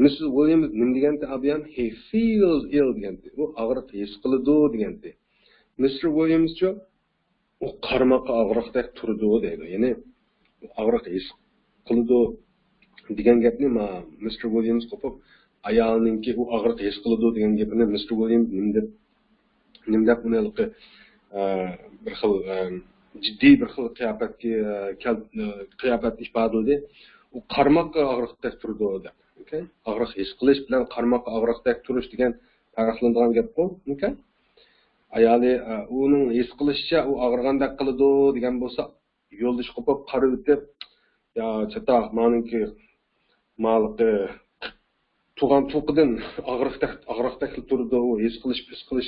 مىسسىس ۋىليامس نېمە دېگەنتى ئابىيان؟ He feels ill دېگەنتى. ئۇ ئاغرىق ھېس قىلىدۇ دېگەنتى. مىستېر ۋىليامسچۇ؟ ئۇ قارىماققا ئاغرىقتەك تۇرىدۇ دەيدۇ. يەنى ئۇ ئاغرىق ھېس قىلىدۇ دېگەن گەپنى ما مىستېر ۋىليامس قوپۇپ، ئايالىنىڭكى ئۇ ئاغرىق ھېس قىلىدۇ دېگەن گېپىنى مىستېر ۋىليامس نېمە دەپ، نېمە دەپ ئۇنى ھېلىقى، ئە، بىر خىل، ئە، جىددىي بىر خىل قىياپەتكە، ئە، كەل-، ئە، قىياپەتنى ئىپادىلىدى. ئۇ قارىماققا ئاغرىقتەك تۇرىدۇ دەپ. ئوكەي؟ ئاغرىق ھېس قىلىش بىلەن قارىماققا ئاغرىقتەك تۇرۇش دېگەن پەرقلىنىدىغان گەپقۇ. ئوكەي؟ ئايالى، ئە، ئۇنىڭ ھېس قىلىشىچە ئۇ ئاغرىغاندەك قىلىدۇ دېگەن بولسا، يولدىشى قوپۇپ قارىۋېتىپ، يا چاتاق، مانىڭكى مالىقى تۇغان تۇغقىدىن ئاغرىقتەك، ئاغرىقتەكلا تۇرىدۇ، ئۇ ھېس قىلىش، پىس قىلىش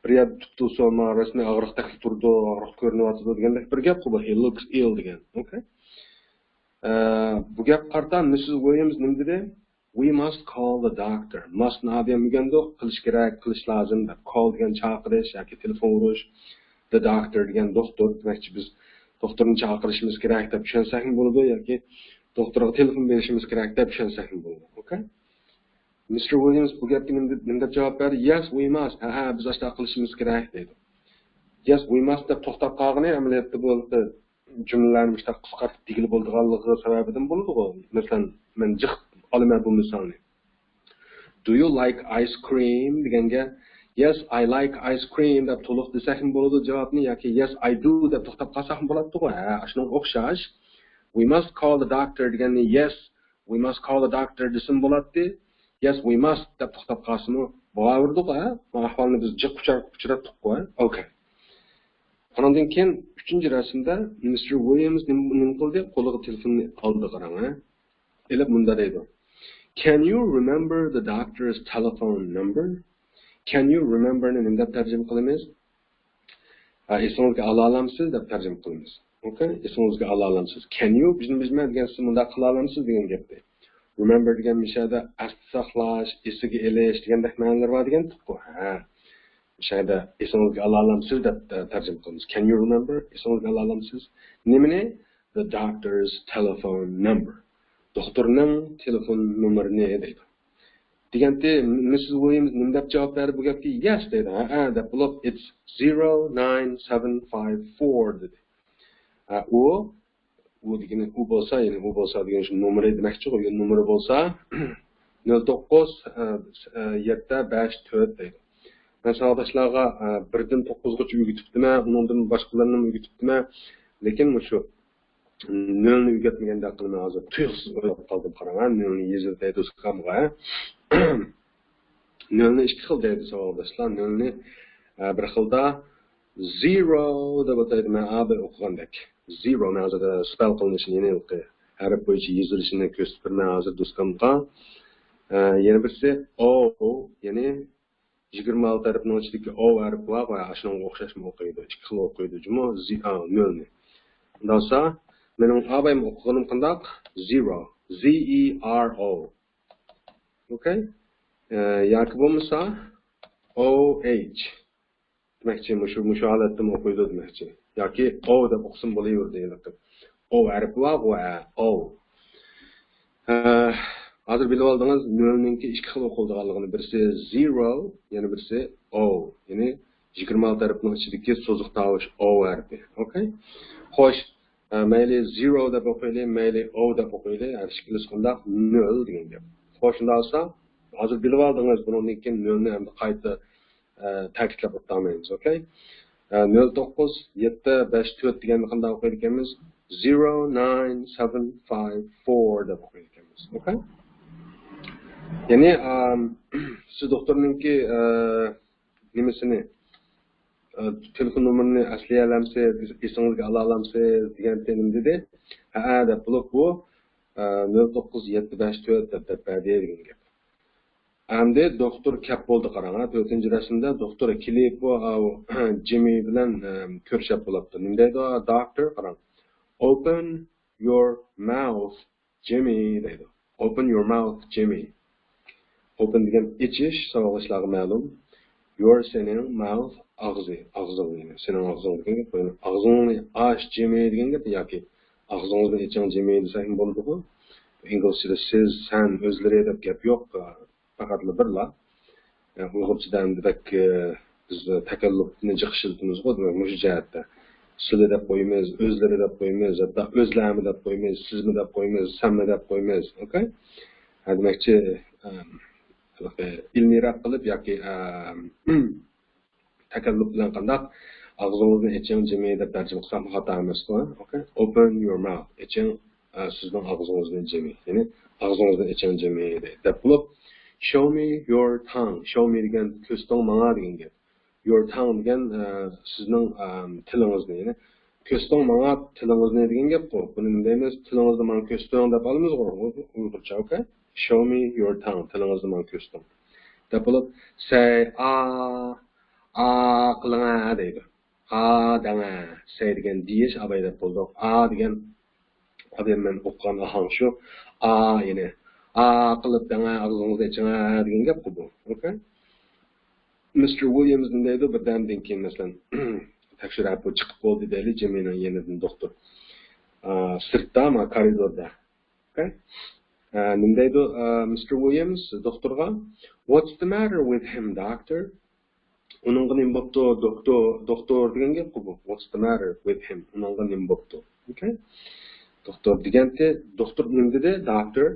بىر يەردە تۇتۇلسا، ما رەسمىي ئاغرىقتەكلا تۇرىدۇ، ئاغرىق كۆرۈنۈۋاتىدۇ دېگەندەك بىر گەپ قۇ، بۇ، he looks ill دېگەن. ئوكەي. ئە، بۇ گەپ قارىتا مىسسىس ۋىليامس نېمە دېدى؟ We must call the doctor. Must نى ئۆگەندۇق، قىلىش كېرەك، قىلىش لازىم دەپ. Call دېگەن چاقىرىش ياكى تېلېفون ئۇرۇش. The doctor دېگەن دوختۇر. دېمەكچى، بىز دوختۇرنى چاقىرىشىمىز كېرەك دەپ چۈشەنسەكمۇ بولىدۇ ياكى دوختۇرغا تېلېفون بېرىشىمىز كېرەك دەپ چۈشەنسەكمۇ بولىدۇ. ئوكەي؟ مىستېر ۋىليامس بۇ گەپكە نېمە دەپ، نېمە دەپ جاۋاب بەردى؟ Yes, we must. ھە، ھە، بىز ئاشۇنداق قىلىشىمىز كېرەك دەيدۇ. Yes, we must دەپ توختاپ قالغىنى ئەمەلىيەتتە بۇ جۈملىلەرنى مۇشۇنداق قىسقارتىپ دېگىلى بولىدىغانلىقى سەۋەبىدىن بولىدىغۇ. مەسىلەن، مەن جىق ئالىمەن بۇ مىسالنى. Do you like ice cream دېگەنگە، Yes, I like ice cream دەپ تولۇق دېسەكمۇ بولىدۇ جاۋابنى، ياكى Yes, I do دەپ توختاپ قالساقمۇ بولاتتىغۇ. ھە، ئاشۇنىڭغا ئوخشاش. We must call the doctor دېگەننى Yes, we must call the doctor دېسىمۇ بولاتتى. Yes, we must دەپ توختاپ قالسىمۇ بولاۋېرىدىغۇ. ھە، بۇ ئەھۋالنى بىز جىق ئۇچراتتۇققۇ. ھە، ئوكەي. ئانىڭدىن كېيىن ئۈچىنچى رەسىمدە مىستېر ۋىليامس نېمە، نېمە قىلدى؟ قولىغا تېلېفوننى ئالدى، قاراڭ، ھە؟ ئېلىپ مۇندا دەيدۇ. Can you remember the doctor's telephone number? Can you remember نى نېمە دەپ تەرجىمە قىلىمىز؟ ھە، ئېسىڭىزگە ئالالامسىز دەپ تەرجىمە قىلىمىز. ئوكەي؟ ئېسىڭىزگە ئالالامسىز. Can you بىزنى بىزمە دېگەن سىز مۇنداق قىلالامسىز دېگەن گەپتى. Remember دېگەن مۇشۇ يەردە ئەستە ساقلاش، ئېسىگە ئېلىش دېگەندەك مەنىلەر بار دېگەنتۇققۇ. ھە. مۇشۇ يەردە ئېسىڭىزگە ئالالامسىز دەپ، ئە، تەرجىمە قىلىمىز. Can you remember؟ ئېسىڭىزگە ئالالامسىز؟ نېمىنى؟ The doctor's telephone number. دوختۇرنىڭ تېلېفون نومۇرىنى دەيدۇ. دېگەنتى، مىسسىس ۋىليامس نېمە دەپ جاۋاب بەردى بۇ گەپكە؟ Yes دەيدۇ. ھەئە دەپ بولۇپ، It's zero nine seven five four دېدى. ھە، ئۇ، ئۇ دېگىنى ئۇ بولسا، يەنى ئۇ بولسا دېگەن شۇ نومۇرى دېمەكچىغۇ، نومۇرى بولسا نۆل توققۇز، ئە، ئە، يەتتە بەش تۆت دەيدۇ. مەن ساۋاقداشلارغا، ئە، بىردىن توققۇزغىچە ئۆگىتىپتىمەن، ئۇنىڭدىن باشقىلىرىنىمۇ ئۆگىتىپتىمەن. لېكىن مۇشۇ نۆلنى ئۆگەتمىگەندەك قىلىمەن ھازىر. تۇيۇقسىز ئويلاپ قالدىم، قاراڭ، ھە، نۆلنى يېزىۋېتەي دوسكامغا، ھە. نۆلنى ئىككى خىل دەيدۇ ساۋاقداشلار. نۆلنى، ئە، بىر خىلدا zero دەپ ئاتايدۇ، مەن ئاباي ئوقۇغاندەك. Zero، مەن ھازىر spell قىلىنىشىنى يەنە ھېلىقى ھەرپ بويىچە يېزىلىشىنى كۆرسىتىپ بېرىمەن ھازىر دوسكامغا. ئە، يەنە بىرسى O، يەنى يىگىرمە ئالتە ھەرپنىڭ ئىچىدىكى O ھەرپى بارغۇ، ئاشۇنىڭغا ئوخشاشمۇ ئوقۇيدۇ، ئىككى خىل ئوقۇيدۇ جۇمۇ، Z-، ئا، نۆلنى. ئۇنداقسا، مېنىڭ ئابايمۇ ئوقۇغىنىم قانداق؟ Zero. Z E R O. ئوكەي؟ ئە، ياكى بولمىسا، O H. دېمەكچى، مۇشۇ، مۇشۇ ھالەتتىمۇ ئوقۇيدۇ دېمەكچى. ياكى O دەپ ئوقۇسىمۇ بولۇۋېرىدۇ ھېلىقى. O ھەرپى بارغۇ، ھە، O. ھە، ھازىر بىلىۋالدىڭىز، نۆلنىڭكى ئىككى خىل ئوقۇلىدىغانلىقىنى. بىرسى zero، يەنە بىرسى O. يەنى يىگىرمە ئالتە ھەرپنىڭ ئىچىدىكى سوزۇق تاۋۇش O ھەرپى. ئوكەي؟ خوش، ئە، مەيلى zero دەپ ئوقۇيلى، مەيلى O دەپ ئوقۇيلى، ھەر ئىككىلىسى قانداق؟ نۆل دېگەن گەپ. خوش، شۇنداق بولسا، ھازىر بىلىۋالدىڭىز، بۇنىڭدىن كېيىن نۆلنى ئەمدى قايتا، ئە، تەكىتلەپ ئۆتەلمەيمىز، ئوكەي؟ ئە، نۆل توققۇز يەتتە بەش تۆت دېگەننى قانداق ئوقۇيدىكەنمىز؟ Zero nine seven five four دەپ ئوقۇيدىكەنمىز، ئوكەي؟ يەنى، ئەم، سىز دوختۇرنىڭكى، ئە، نېمىسىنى، ئە، تېلېفون نومۇرىنى ئەسلىيەلەمسىز، ئېسىڭىزگە ئالالامسىز دېگەن نېمە دېدى؟ ھەئە دەپ بولۇپ، بۇ، ئە، نۆل توققۇز يەتتە بەش تۆت دەپ، دەپ بەردى دېگەن گەپ. ئەمدى دوختۇر كەپ بولدى، قاراڭ، ھە، تۆتىنچى رەسىمدە دوختۇر كېلىپ، بۇ، ئاۋۇ، جىمى بىلەن، ئە، كۆرۈشەپ بولاپتۇ. نېمە دەيدۇ؟ Doctor، قاراڭ. Open your mouth Jimmy دەيدۇ. Open your mouth, Jimmy. Open دېگەن ئېچىش، ساۋاقداشلارغا مەلۇم. Your سېنىڭ، mouth ئاغزى، ئاغزىڭ، يەنى سېنىڭ ئاغزىڭ دېگەن گەپ. ئاغزىڭنى ئاچ، جىمى دېگەن گەپ ياكى ئاغزىڭىزنى ئېچىڭ، جىمى دېسەكمۇ بولىدىغۇ. ئىنگلىزچىدە سىز، سەن، ئۆزلىرى دەپ گەپ يوق. پەقەتلا بىرلا. ئۇيغۇرچىدا ئەمدى بەك، ئە، بىز تەكەللۇپنى جىق ئىشلىتىمىزغۇ، دېمەك، مۇشۇ جەھەتتە. سىلى دەپ قويىمىز، ئۆزلىرى دەپ قويىمىز، ھەتتا ئۆزلەرمۇ دەپ قويىمىز، سىزمۇ دەپ قويىمىز، سەنمۇ دەپ قويىمىز. ئوكەي؟ ھە، دېمەكچى، ئەم، ئىلمىيرەك قىلىپ ياكى، ئەم، تەكەللۇپ بىلەن قانداق، «ئاغزىڭىزنى ئېچىڭ، جىمى» دەپ تەرجىمە قىلساقمۇ خاتا ئەمەسقۇ؟ ئوكەي؟ Open your mouth. ئېچىڭ، ئە، سىزنىڭ ئاغزىڭىزنى، جىمى. يەنى «ئاغزىڭىزنى ئېچىڭ، جىمى» دەپ بولۇپ، «Show me your tongue». «Show me» دېگەن «كۆرسىتىڭ ماڭا» دېگەن گەپ. «Your tongue» دېگەن، ئە، سىزنىڭ، ئەم، تىلىڭىزنى، يەنى «كۆرسىتىڭ ماڭا تىلىڭىزنى» دېگەن گەپقۇ. بۇنى نېمە دەيمىز؟ «تىلىڭىزنى ماڭا كۆرسىتىڭ» دەپ ئالىمىزغۇ ئۇيغۇرچە، ئوكەي؟ «Show me your tongue»، «تىلىڭىزنى ماڭا كۆرسىتىڭ» دەپ بولۇپ، «سەي ئا، ئا قىلىڭە» دەيدۇ. «ئا دەڭە»، «سەي» دېگەن دېيىش، ئاباي دەپ بولدۇق. «ئا» دېگەن، ئاباي مەن ئوقۇغان ئاھاڭ شۇ. «ئا» يەنى، «ئا قىلىپ دەڭە، ئاغزىڭىزنى ئېچىڭە» دېگەن گەپقۇ بۇ. ئوكەي؟ مىستېر ۋىليامس نېمە دەيدۇ؟ بىردەمدىن كېيىن، مەسىلەن، تەكشۈرۈپ بۇ چىقىپ بولدى دەيلى، جىمىنىڭ يېنىدىن دوختۇر. ئا، سىرتتا، ما، كارىدوردا. ئوكەي؟ ئا، نېمە دەيدۇ، ئا، مىستېر ۋىليامس دوختۇرغا؟ «What's the matter with him, doctor?» «ئۇنىڭغا نېمە بوپتۇ، دوختۇر؟» دوختۇر دېگەن گەپقۇ بۇ. «What's the matter with him؟» «ئۇنىڭغا نېمە بوپتۇ؟» ئوكەي؟ دوختۇر دېگەنتى، دوختۇر نېمە دېدى؟ «Doctor,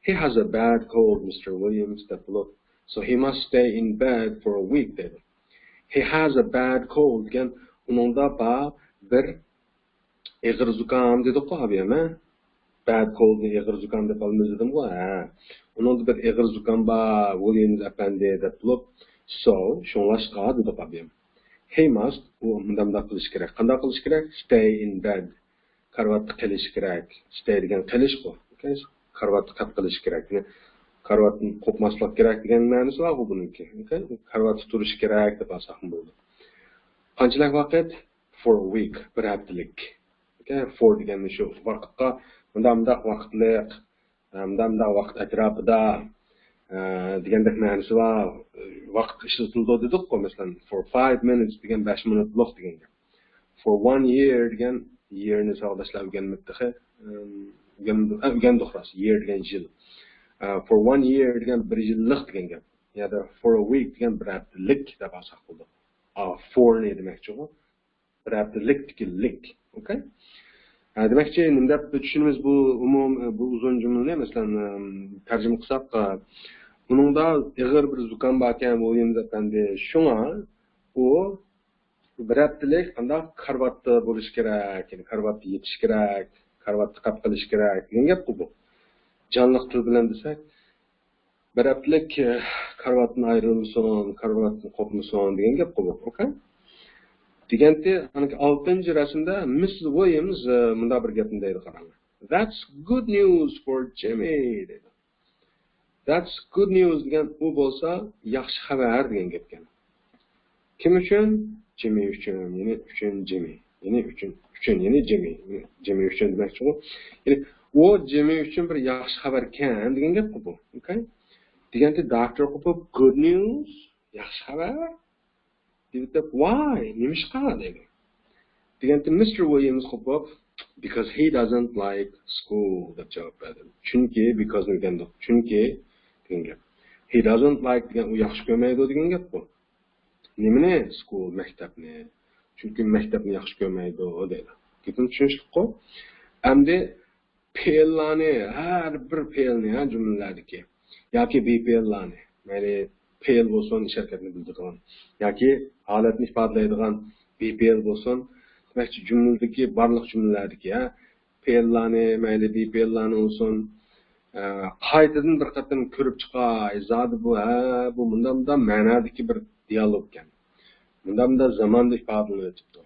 he has a bad cold, مىستېر ۋىليامس» دەپ بولۇپ، «So he must stay in bed for a week» دەيدۇ. «He has a bad cold» دېگەن ئۇنىڭدا بار بىر ئېغىر زۇكام دېدۇققۇ، ئابىيەم، ھە؟ «Bad cold»نى ئېغىر زۇكام دەپ ئالىمىز دېدىمغۇ، ھە. «ئۇنىڭدا بىر ئېغىر زۇكام بار، ۋىليامس ئەپەندى» دەپ بولۇپ، «So»، شۇڭلاشقا دېدۇق، ئابىيەم. «He must»، ئۇ مۇنداق قىلىش كېرەك. قانداق قىلىش كېرەك؟ «Stay in bed»، كارىۋاتتا قېلىش كېرەك. «Stay» دېگەن قېلىشقۇ. كارىۋاتتا قېلىپ قېلىش كېرەك. يەنى كارىۋاتتىن قوپماسلىق كېرەك دېگەن مەنىسى بارغۇ بۇنىڭكى. كارىۋاتتا تۇرۇش كېرەك دەپ ئالساقمۇ بولىدۇ. قانچىلىك ۋاقىت؟ «For a week»، بىر ھەپتىلىك. «For» دېگەننى شۇ ۋاقىتقا، مۇنداق، مۇنداق ۋاقىتلىق، مۇنداق، مۇنداق ۋاقىت ئەتراپىدا، ئە، دېگەندەك مەنىسى بار. ۋاقىت ئىشلىتىلىدۇ دېدۇققۇ، مەسىلەن، «For five minutes» دېگەن بەش مىنۇتلۇق دېگەن گەپ. «For one year» دېگەن، «year»نى ساۋاقداشلار ئۆگەنمىدى تېخى. ئەم، ئۆگەندۇق، ئە، ئۆگەندۇق راست. «Year» دېگەن يىل. ئە، «For one year» دېگەن بىر يىللىق دېگەن گەپ. يا «For a week» دېگەن بىر ھەپتىلىك دەپ ئالساق بولىدۇ. «For»نى دېمەكچىغۇ. بىر ھەپتىلىكتىكى لىك. ئوكەي؟ ھە، دېمەكچى، نېمە دەپ چۈشىنىمىز بۇ ئومۇم، بۇ ئۇزۇن جۈملىنى، مەسىلەن، ئەم، تەرجىمە قىلساق، ئە، ئۇنىڭدا ئېغىر بىر زۇكام باركەن، ۋىليامس ئەپەندى. شۇڭا ئۇ بىر ھەپتىلىك قانداق كارىۋاتتا بولۇش كېرەك، يەنى كارىۋاتتا يېتىش كېرەك، كارىۋاتتا قېلىپ قېلىش كېرەك دېگەن گەپقۇ بۇ. جانلىق تىل بىلەن دېسەك، بىر ھەپتىلىك، ئە، كارىۋاتتىن ئايرىلمىسۇن، كارىۋاتتىن قوپمىسۇن دېگەن گەپقۇ بۇ. ئوكەي؟ دېگەنتى، ئانىكى ئالتىنچى رەسىمدە مىسسىس ۋىليامس، ئە، مۇنداق بىر گەپنى دەيدۇ، قاراڭلار. «That's good news for Jimmy» دەيدۇ. «That's good news» دېگەن ئۇ بولسا ياخشى خەۋەر دېگەن گەپكەن. كىم ئۈچۈن؟ جىمى ئۈچۈن، يەنى ئۈچۈن جىمى. يەنى ئۈچۈن، ئۈچۈن، يەنى جىمى. جىمى ئۈچۈن دېمەكچىغۇ. يەنى ئۇ جىمى ئۈچۈن بىر ياخشى خەۋەركەن دېگەن گەپقۇ بۇ. ئوكەي؟ دېگەنتى، دوختۇر قوپۇپ، «Good news»، ياخشى خەۋەر. دېدى، «Why»، نېمىشقا دەيدۇ. دېگەنتى، مىستېر ۋىليامس قوپۇپ، «Because he doesn't like school» دەپ جاۋاب بەردى. چۈنكى، «because»نى ئۆگەندۇق. چۈنكى دېگەن گەپ. «He doesn't like» دېگەن ئۇ ياخشى كۆرمەيدۇ دېگەن گەپقۇ. نېمىنى؟ «School»، مەكتەپنى. چۈنكى مەكتەپنى ياخشى كۆرمەيدۇ دەيدۇ. گېپىم چۈشىنىشلىكقۇ. ئەمدى پېئىللارنى، ھەر بىر پېئىلنى، ھە، جۈملىلەردىكى ياكى بىپېئىللارنى، مەيلى پېئىل بولسۇن، ئىش ھەرىكەتنى بىلدۈرىدىغان ياكى ھالەتنى ئىپادىلەيدىغان بىپېئىل بولسۇن، دېمەكچى، جۈملىدىكى، بارلىق جۈملىلەردىكى، ھە، پېئىللارنى، مەيلى بىپېئىللارنى بولسۇن، ئە، قايتىدىن بىر قېتىم كۆرۈپ چىقاي، زادى بۇ، ھە، بۇ مۇنداق، مۇنداق مەنادىكى بىر دىيالوگكەن. مۇنداق، مۇنداق زاماندا ئىپادىلىنىۋېتىپتۇ.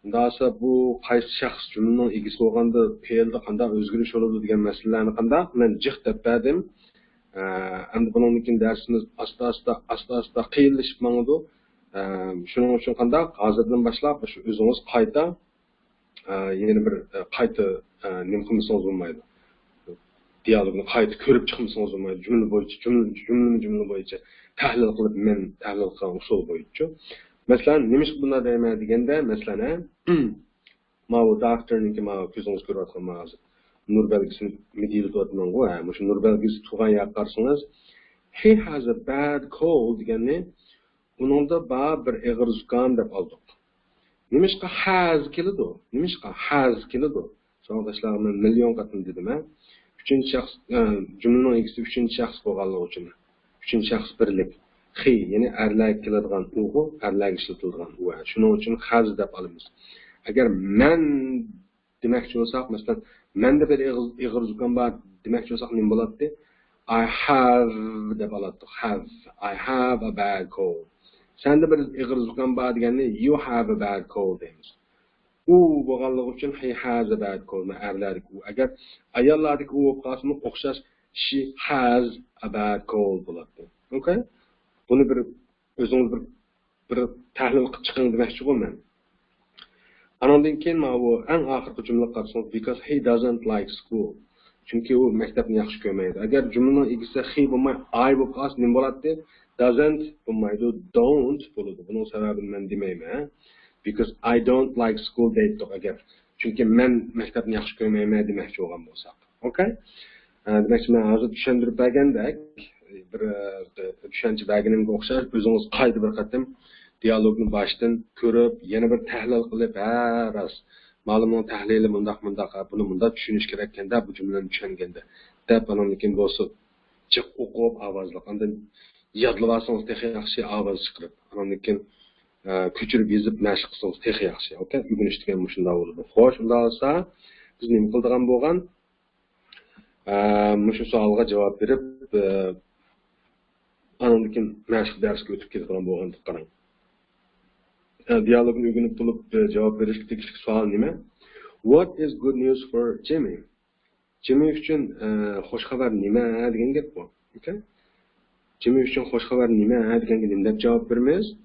ئۇنداقسا بۇ قايسى شەخس جۈملىنىڭ ئىگىسى بولغاندا پېئىلدا قانداق ئۆزگىرىش بولىدۇ دېگەن مەسىلىلەرنى قانداق مەن جىق دەپ بەردىم. ئە، ئەمدى بۇنىڭدىن كېيىن دەرسىمىز ئاستا-ئاستا، ئاستا-ئاستا قىيىنلىشىپ ماڭىدۇ. ئە، شۇنىڭ ئۈچۈن قانداق ھازىردىن باشلاپ شۇ ئۆزىڭىز قايتا، ئە، يەنە بىر، ئە، قايتا، ئە، نېمە قىلمىسىڭىز بولمايدۇ. دىيالوگنى قايتا كۆرۈپ چىقمىسىڭىز بولمايدۇ. جۈملە بويىچە، جۈملە، جۈملىمۇ جۈملە بويىچە تەھلىل قىلىپ، مەن تەھلىل قىلغان ئۇسۇل بويىچە. مەسىلەن، نېمىشقا بۇنداق دەيمەن دېگەندە، مەسىلەن، ھە، ماۋۇ دوختۇرنىڭكى، ماۋۇ كۆزىڭىز كۆرۈۋاتقان ماۋۇ نۇر بەلگىسىنى مىدىرلىتىۋاتىمەنغۇ، ھە، مۇشۇ نۇر بەلگىسى تۇرغان يەرگە قارىسىڭىز، «He has a bad cold» دېگەننى، «ئۇنىڭدا بار بىر ئېغىر زۇكام» دەپ ئالدۇق. نېمىشقا ھەز كېلىدۇ؟ نېمىشقا ھەز كېلىدۇ؟ ساۋاقداشلارغا مەن مىليون قېتىم دېدىم، ھە؟ ئۈچىنچى شەخس، ئە، جۈملىنىڭ ئىگىسى ئۈچىنچى شەخس بولغانلىقى ئۈچۈن. ئۈچىنچى شەخس بىرلىك. خى، يەنى ئەرلەرگە كېلىدىغان ئۇغۇ، ئەرلەرگە ئىشلىتىلىدىغان ئۇ. شۇنىڭ ئۈچۈن خەز دەپ ئالىمىز. ئەگەر مەن دېمەكچى بولساق، مەسىلەن، مەندە بىر ئېغىر، ئېغىر زۇكام بار دېمەكچى بولساق نېمە بولاتتى؟ I have دەپ ئالاتتۇق. Have. I have a bad cold. سەندە بىر ئېغىر زۇكام بار دېگەننى you have a bad cold دەيمىز. ئۇ بولغانلىقى ئۈچۈن he has a bad cold. مانا ئەرلەردىكى ئۇ. ئەگەر ئاياللاردىكى ئۇ بولۇپ قالسىمۇ ئوخشاش she has a bad cold بولاتتى. ئوكەي؟ بۇنى بىر ئۆزىڭىز بىر، بىر تەھلىل قىلىپ چىقىڭ دېمەكچىغۇ مەن. ئانىڭدىن كېيىن ماۋۇ ئەڭ ئاخىرقى جۈملىگە قارىسىڭىز، because he doesn't like school. چۈنكى ئۇ مەكتەپنى ياخشى كۆرمەيدۇ. ئەگەر جۈملىنىڭ ئىگىسى he بولماي I بولۇپ قالسا نېمە بولاتتى؟ Doesn't بولمايدۇ، don't بولىدۇ. بۇنىڭ سەۋەبىنى مەن دېمەيمەن. Because I don't like school دەيتتۇق ئەگەر. چۈنكى مەن مەكتەپنى ياخشى كۆرمەيمەن دېمەكچى بولغان بولساق. ئوكەي؟ ئە، دېمەكچى، مەن ھازىر چۈشەندۈرۈپ بەرگەندەك، بىر، ئە، چۈشەنچە بەرگىنىمگە ئوخشاش، ئۆزىڭىز قايتا بىر قېتىم دىيالوگنى باشتىن كۆرۈپ، يەنە بىر تەھلىل قىلىپ، ھە، راست، مالىمنىڭ تەھلىلى مۇنداق، مۇنداق، ھە، بۇنى مۇنداق چۈشىنىش كېرەككەندە، بۇ جۈملىنى چۈشەنگەندە، دەپ، ئانىڭدىن كېيىن بولسا جىق ئوقۇپ ئاۋازلىق، ئاندىن يادلىۋالسىڭىز تېخى ياخشى ئاۋاز چىقىرىپ، ئانىڭدىن كېيىن، ئە، كۆچۈرۈپ يېزىپ مەشىق قىلسىڭىز تېخى ياخشى. ئوكەي، ئۆگىنىش دېگەن مۇشۇنداق بولىدۇ. خوش، ئۇنداق بولسا بىز نېمە قىلىدىغان بولغان؟ ئە، مۇشۇ سوئالغا جاۋاب بېرىپ، ئە، ئانىڭدىن كېيىن مەشىق دەرسكە ئۆتۈپ كېتىدىغان بولغاندەك قاراڭ. ئە، دىيالوگنى ئۆگىنىپ بولۇپ، ئە، جاۋاب بېرىشكە تېگىشلىك سوئال نېمە؟ What is good news for Jimmy? جىمى ئۈچۈن، ئە، خوش خەۋەر نېمە دېگەن گەپ بۇ. ئوكەي؟ جىمى ئۈچۈن خوش خەۋەر نېمە دېگەنگە نېمە دەپ جاۋاب بېرىمىز؟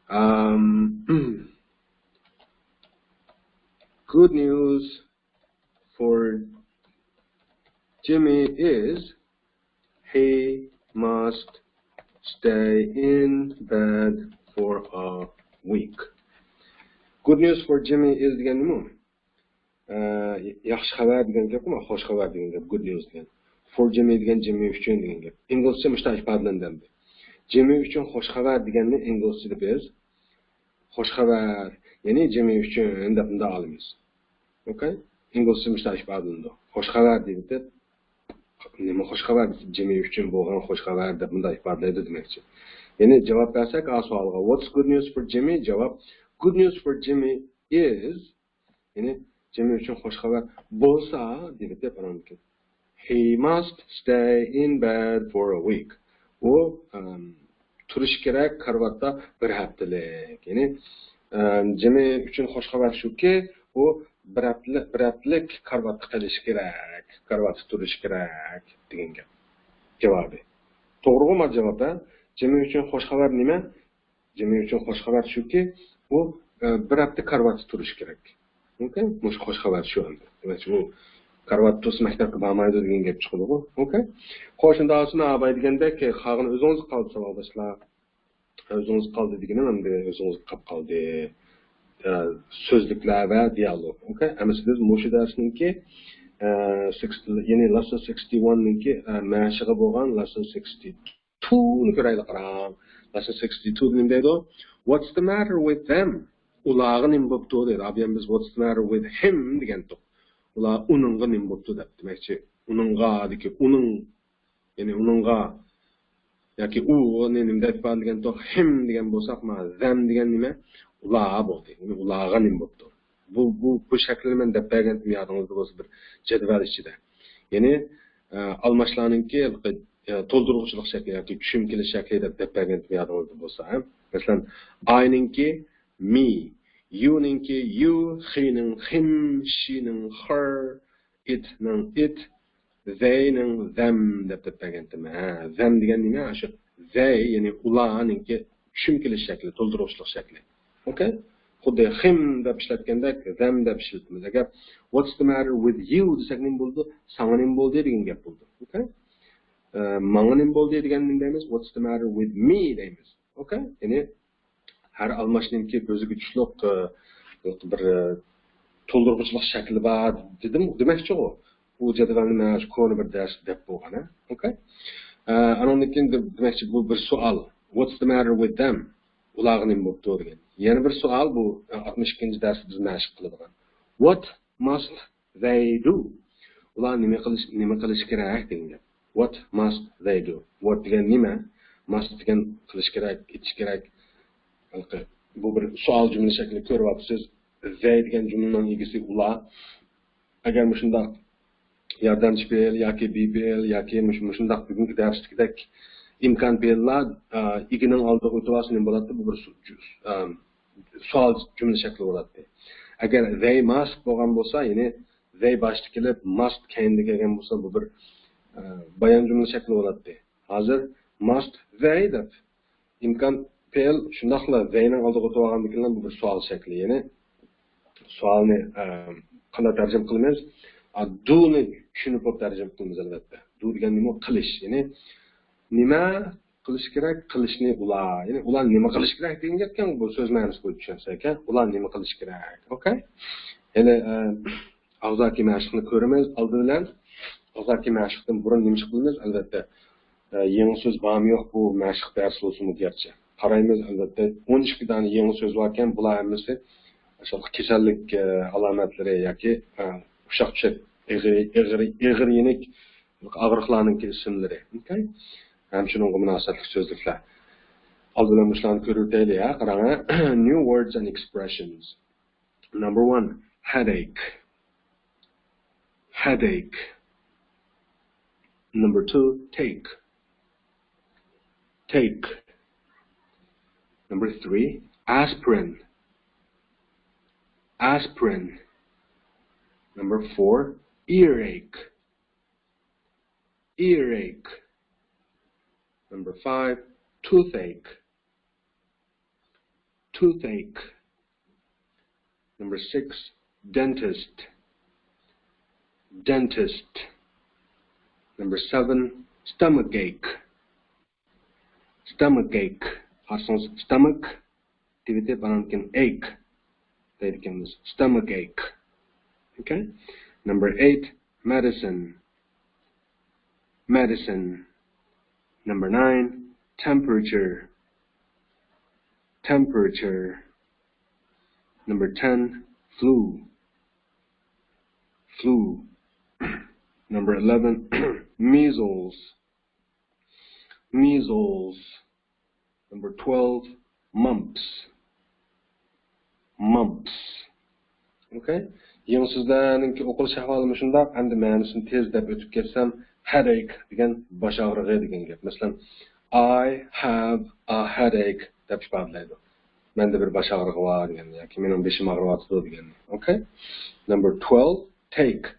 Um, good news for Jimmy is he must stay in bed for a week. Good news for Jimmy is دېگەن نېمە؟ ئە، ياخشى خەۋەر دېگەن گەپمۇ، خوش خەۋەر دېگەن گەپ، good news دېگەن. For Jimmy دېگەن جىمى ئۈچۈن دېگەن گەپ. ئىنگلىزچە مۇشۇنداق ئىپادىلەندى. جىمى ئۈچۈن خوش خەۋەر دېگەننى ئىنگلىزچىدا بىز خوش خەۋەر، يەنى جىمى ئۈچۈن دەپ مۇنداق ئالىمىز. ئوكەي؟ ئىنگلىزچە مۇشۇنداق ئىپادىلىنىدۇ. خوش خەۋەر دېيىپ، نېمە خوش خەۋەر دېسە، جىمى ئۈچۈن بولغان خوش خەۋەر دەپ مۇنداق ئىپادىلەيدۇ دېمەكچى. يەنى جاۋاب بەرسەك، ئا سوئالغا، What's good news for Jimmy؟ جاۋاب، Good news for Jimmy is، يەنى جىمى ئۈچۈن خوش خەۋەر بولسا، دېدى دەپ ئاناندىكىن. He must stay in bed for a week. ئۇ، ئەم، تۇرۇشى كېرەك كارىۋاتتا بىر ھەپتىلىك. يەنى، ئەم، جىمى ئۈچۈن خوش خەۋەر شۇكى، ئۇ بىر ھەپتىلىك، بىر ھەپتىلىك كارىۋاتتا قېلىشى كېرەك، كارىۋاتتا تۇرۇشى كېرەك دېگەن گەپ. جاۋابى. توغرىغۇ ما جاۋاب، ھە؟ جىمى ئۈچۈن خوش خەۋەر نېمە؟ جىمى ئۈچۈن خوش خەۋەر شۇكى، ئۇ، ئە، بىر ھەپتە كارىۋاتتا تۇرۇشى كېرەك. ئوكەي؟ مۇشۇ خوش خەۋەر شۇ ئەمدى. دېمەكچى، ئۇ كارىۋاتتا تۇرسا مەكتەپكە بارمايدۇ دېگەن گەپ چىقىدىغۇ. ئوكەي؟ خوش، شۇنداق بولسا مەن ئاباي دېگەندەك، قالغىنى ئۆزىڭىزگە قالدى، ساۋاقداشلار. ئۆزىڭىزگە قالدى دېگىنىم ئەمدى ئۆزىڭىزگە قاپ قالدى. ئە، سۆزلۈكلەر ۋە دىيالوگ. ئوكەي؟ ئەمىسە بىز مۇشۇ دەرسنىڭكى، ئە، sixty، يەنى lesson sixty one نىڭكى، ئە، مەشىقى بولغان lesson sixty two نى كۆرەيلى قاراڭ. Lesson sixty two نېمە دەيدۇ؟ What's the matter with them؟ ئۇلارغا نېمە بوپتۇ دەيدۇ. ئابىيەن بىز what's the matter with him دېگەنتۇق. ئۇلار ئۇنىڭغا نېمە بوپتۇ دەپ دېمەكچى. ئۇنىڭغا دېگەن ئۇنىڭ، يەنى ئۇنىڭغا ياكى ئۇنى نېمە دەپ ئىپادىلىگەنتۇق؟ Him دېگەن بولساق، ما them دېگەن نېمە؟ ئۇلار بولدى. يەنى ئۇلارغا نېمە بوپتۇ؟ بۇ، بۇ، بۇ شەكىلنى مەن دەپ بەرگەنتىم يادىڭىزدا بولسا بىر جەدۋەل ئىچىدە. يەنى، ئە، ئالماشلارنىڭكى، ئە، تولدۇرغۇچىلىق شەكلى ياكى چۈشۈمكىلىك شەكلى دەپ، دەپ بەرگەنتىم يادىڭىزدا بولسا، ھە؟ مەسىلەن، I نىڭكى me، you نىڭكى you، he نىڭ him، she نىڭ her، it نىڭ it، they نىڭ them دەپ، دەپ بەرگەنتىم. ھە، them دېگەن نېمە؟ شۇ they، يەنى ئۇلارنىڭكى چۈشۈمكىلىك شەكلى، تولدۇرغۇچىلىق شەكلى. ئوكەي؟ خۇددى him دەپ ئىشلەتكەندەك them دەپ ئىشلىتىمىز. ئەگەر what's the matter with you دېسەك نېمە بولىدۇ؟ ساڭا نېمە بولدى دېگەن گەپ بولىدۇ. ئوكەي؟ ئە، ماڭا نېمە بولدى دېگەندە نېمە دەيمىز؟ What's the matter with me دەيمىز. ئوكەي؟ يەنى ھەر ئالماشنىڭكى ئۆزىگە چۈشلۈك، ئە، بىر، ئە، تولدۇرغۇچىلىق شەكلى بار دېدىم، دېمەكچىغۇ. بۇ جەدۋەلنى مەن شۇ كونا بىر دەرس دەپ بولغان، ھە؟ ئوكەي؟ ئە، ئانىڭدىن كېيىن دە-، دېمەكچى، بۇ بىر سوئال. What's the matter with them؟ ئۇلارغا نېمە بوپتۇ دېگەن. يەنە بىر سوئال، بۇ ئاتمىش ئىككىنچى دەرستە بىز مەشىق قىلىدىغان. What must they do? ئۇلار نېمە قىلىش، نېمە قىلىشى كېرەك دېگەن گەپ. What must they do? What دېگەن نېمە؟ Must دېگەن قىلىش كېرەك، ئېتىش كېرەك. بۇ بىر سوئال جۈملە شەكلى كۆرۈۋاتىسىز. They دېگەن جۈملىنىڭ ئىگىسى ئۇلار. ئەگەر مۇشۇنداق ياردەمچى پېئىل ياكى بى پېئىل ياكى مۇش-، مۇشۇنداق بۈگۈنكى دەرستىكىدەك ئىمكان پېئىللار، ئە، ئىگىنىڭ ئالدىغا ئۆتۈۋالسا نېمە بولاتتى؟ بۇ بىر سو-، جۈ-، ئە، سوئال جۈملە شەكلى بولاتتى. ئەگەر they must بولغان بولسا، يەنى they باشتا كېلىپ، must كەينىدە كەلگەن بولسا، بۇ بىر، ئە، بايان جۈملە شەكلى بولاتتى. ھازىر must they دەپ ئىمكان پېئىل شۇنداقلا they نىڭ ئالدىغا ئۆتۈۋالغاندىكىن بۇ بىر سوئال شەكلى. يەنى سوئالنى، ئە، قانداق تەرجىمە قىلىمىز؟ ئا، do نى چۈشىنىپ بولۇپ تەرجىمە قىلىمىز، ئەلۋەتتە. Do دېگەن نېمە؟ قىلىش. يەنى نېمە قىلىش كېرەك؟ قىلىشنى ئۇلار. يەنى ئۇلار نېمە قىلىش كېرەك دېگەن گەپكەن بۇ، سۆز مەنىسى بويىچە چۈشەنسەك، ھە؟ ئۇلار نېمە قىلىش كېرەك؟ ئوكەي؟ يەنى، ئە، ئاغزاكى مەشىقنى كۆرىمىز. ئالدى بىلەن ئاغزاكى مەشىقتىن بۇرۇن نېمە ئىش قىلىمىز؟ ئەلۋەتتە، ئە، يېڭى سۆز بارمۇ يوق بۇ مەشىق دەرس بولسىمۇ گەرچە. قارايمىز، ئەلۋەتتە، ئون ئىككى دانە يېڭى سۆز باركەن، بۇلار ھەممىسى ئاشۇ كېسەللىك، ئە، ئالامەتلىرى ياكى، ئە، ئۇششاق چۈشەك ئېغىر، ئېغىر، ئېغىر يېنىك ئاغرىقلارنىڭكى ئىسىملىرى. ئوكەي؟ ھەم شۇنىڭغا مۇناسىۋەتلىك سۆزلۈكلەر. ئالدى بىلەن مۇشۇلارنى كۆرۈۋېتەيلى، ھە، قاراڭ، ھە. New words and expressions. Number one, headache. Headache. Number two, take. Take. Number three, aspirin. Aspirin. Number four, earache. Earache. Number five, toothache. Toothache. Number six, dentist. Dentist. Number seven, stomachache. Stomachache. قارىسىڭىز، stomach دېيىۋېتىپ، ئانان كېيىن ache دەيدىكەنمىز. Stomachache. Okay? Number eight, medicine. Medicine. Number nine, temperature. Temperature. Number ten, flu. Flu. Number eleven, measles. Measles. Number twelve, mumps. Mumps. Okay? يېڭى سۆزلەرنىڭكى ئوقۇلۇش ئەھۋالى مۇشۇنداق. ئەمدى مەنىسىنى تېز دەپ ئۆتۈپ كەتسەم، headache دېگەن باش ئاغرىقى دېگەن گەپ. مەسىلەن، I have a headache دەپ ئىپادىلەيدۇ. مەندە بىر باش ئاغرىقى بار دېگەننى ياكى مېنىڭ بېشىم ئاغرىۋاتىدۇ دېگەننى. Okay? Number twelve, take.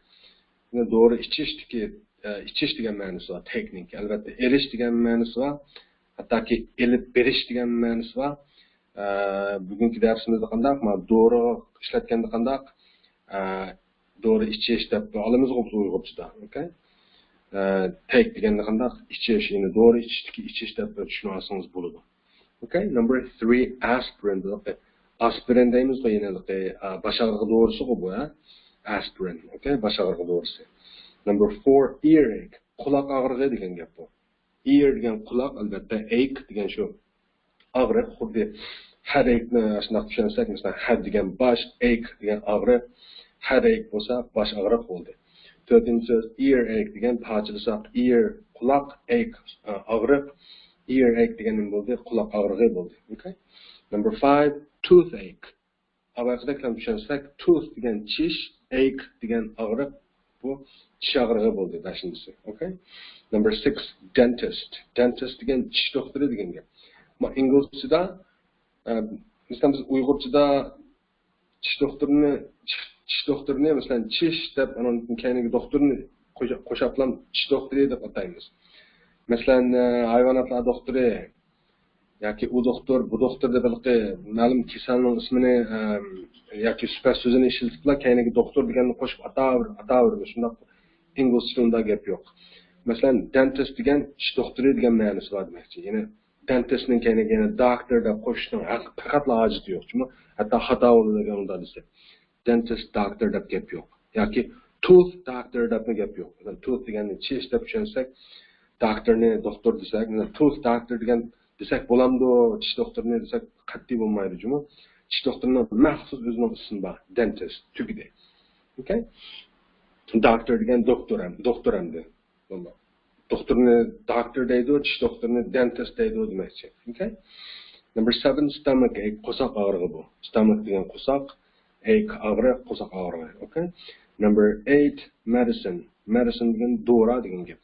دورا ئىچىشتىكى، ئە، ئىچىش دېگەن مەنىسى بار take نىڭكى. ئەلۋەتتە، ئېلىش دېگەن مەنىسى بار. ھەتتاكى ئېلىپ بېرىش دېگەن مەنىسى بار. ئە، بۈگۈنكى دەرسىمىزدە قانداق؟ مانا دورا ئىشلەتكەندە قانداق؟ ئە، دورا ئىچىش دەپ ئالىمىزغۇ بىز ئۇيغۇرچىدا. Okay؟ ئە، take دېگەندە قانداق؟ ئىچىش، يەنى دورا ئىچىشتىكى ئىچىش دەپ چۈشىنىۋالسىڭىز بولىدۇ. Okay, number three, aspirin. ئاسپىرىن دەيمىزغۇ يەنە، ئا، باش ئاغرىقى دورىسىغۇ بۇ، ھە؟ Aspirin. Okay, باش ئاغرىقى دورىسى. Number four, earache. قۇلاق ئاغرىقى دېگەن گەپ بۇ. Ear دېگەن قۇلاق، ئەلۋەتتە، ache دېگەن شۇ ئاغرىق. خۇددى headache نى شۇنداق چۈشەنسەك، مەسىلەن، head دېگەن باش، ache دېگەن ئاغرىق. Headache بولسا باش ئاغرىق بولدى. تۆتىنچى سۆز earache دېگەن، پارچىلىساق، ear قۇلاق، ache، ئا، ئاغرىق. Earache دېگەن نېمە بولدى؟ قۇلاق ئاغرىقى بولدى. Okay? Number five, toothache. ئاۋۋالقىدەك چۈشەنسەك، tooth دېگەن چىش، ache دېگەن ئاغرىق، بۇ چىش ئاغرىقى بولدى، بەشىنچىسى. Okay? Number six, dentist. Dentist دېگەن چىش دوختۇرى دېگەن گەپ. ئەمما ئىنگلىزچىدا، ئە، مەسىلەن، بىز ئۇيغۇرچىدا چىش دوختۇرىنى، چىش، چىش دوختۇرىنى، مەسىلەن، چىش دەپ، ئانىڭدىن كەينىگە دوختۇرنى قوشا-، قوشاپلا چىش دوختۇرى دەپ ئاتايمىز. مەسىلەن، ئە، ھايۋاناتلار دوختۇرى ياكى ئۇ دوختۇر، بۇ دوختۇر دەپ ھېلىقى مەلۇم كېسەلنىڭ ئىسمىنى، ئە، ياكى سۈپەت سۆزىنى ئىشلىتىپلا كەينىگە دوختۇر دېگەننى قوشۇپ ئاتاۋېر-، ئاتاۋېرىمىز. شۇنداق ئىنگلىزچىدا ئۇنداق گەپ يوق. مەسىلەن، dentist دېگەن چىش دوختۇرى دېگەن مەنىسى بار دېمەكچى. يەنى dentist نىڭ كەينىگە يەنە doctor دەپ قوشۇشنىڭ ھەق-، پەقەتلا ھاجىتى يوق. چۈنكى ھەتتا خاتا بولىدىكەن ئۇنداق دېسە. Dentist، doctor دەپ گەپ يوق. ياكى tooth doctor دەپمۇ گەپ يوق. مەسىلەن، tooth دېگەننى چىش دەپ چۈشەنسەك، doctor نى دوختۇر دېسەك، مەسىلەن، tooth doctor دېگەن دېسەك بولامدۇ؟ چىش دوختۇرنى دېسەك قەتئىي بولمايدۇ جۇمۇ. چىش دوختۇرنىڭ مەخسۇس ئۆزىنىڭ ئىسمى بار، دېنتىست، تۈگىدى. ئوكەي؟ دوكتور دېگەن دوختۇر ھەم، دوختۇر ئەمدى. دوختۇرنى دوكتور دەيدۇ، چىش دوختۇرىنى دېنتىست دەيدۇ دېمەكچى. ئوكەي؟ نمبر سەۋەن، ستاماك ئېك، قورساق ئاغرىقى بۇ. ستاماك دېگەن قورساق، ئېك ئاغرىق، قورساق ئاغرىقى. ئوكەي؟ نمبر ئەيت، مېدىسىن. مېدىسىن دېگەن دورا دېگەن گەپ.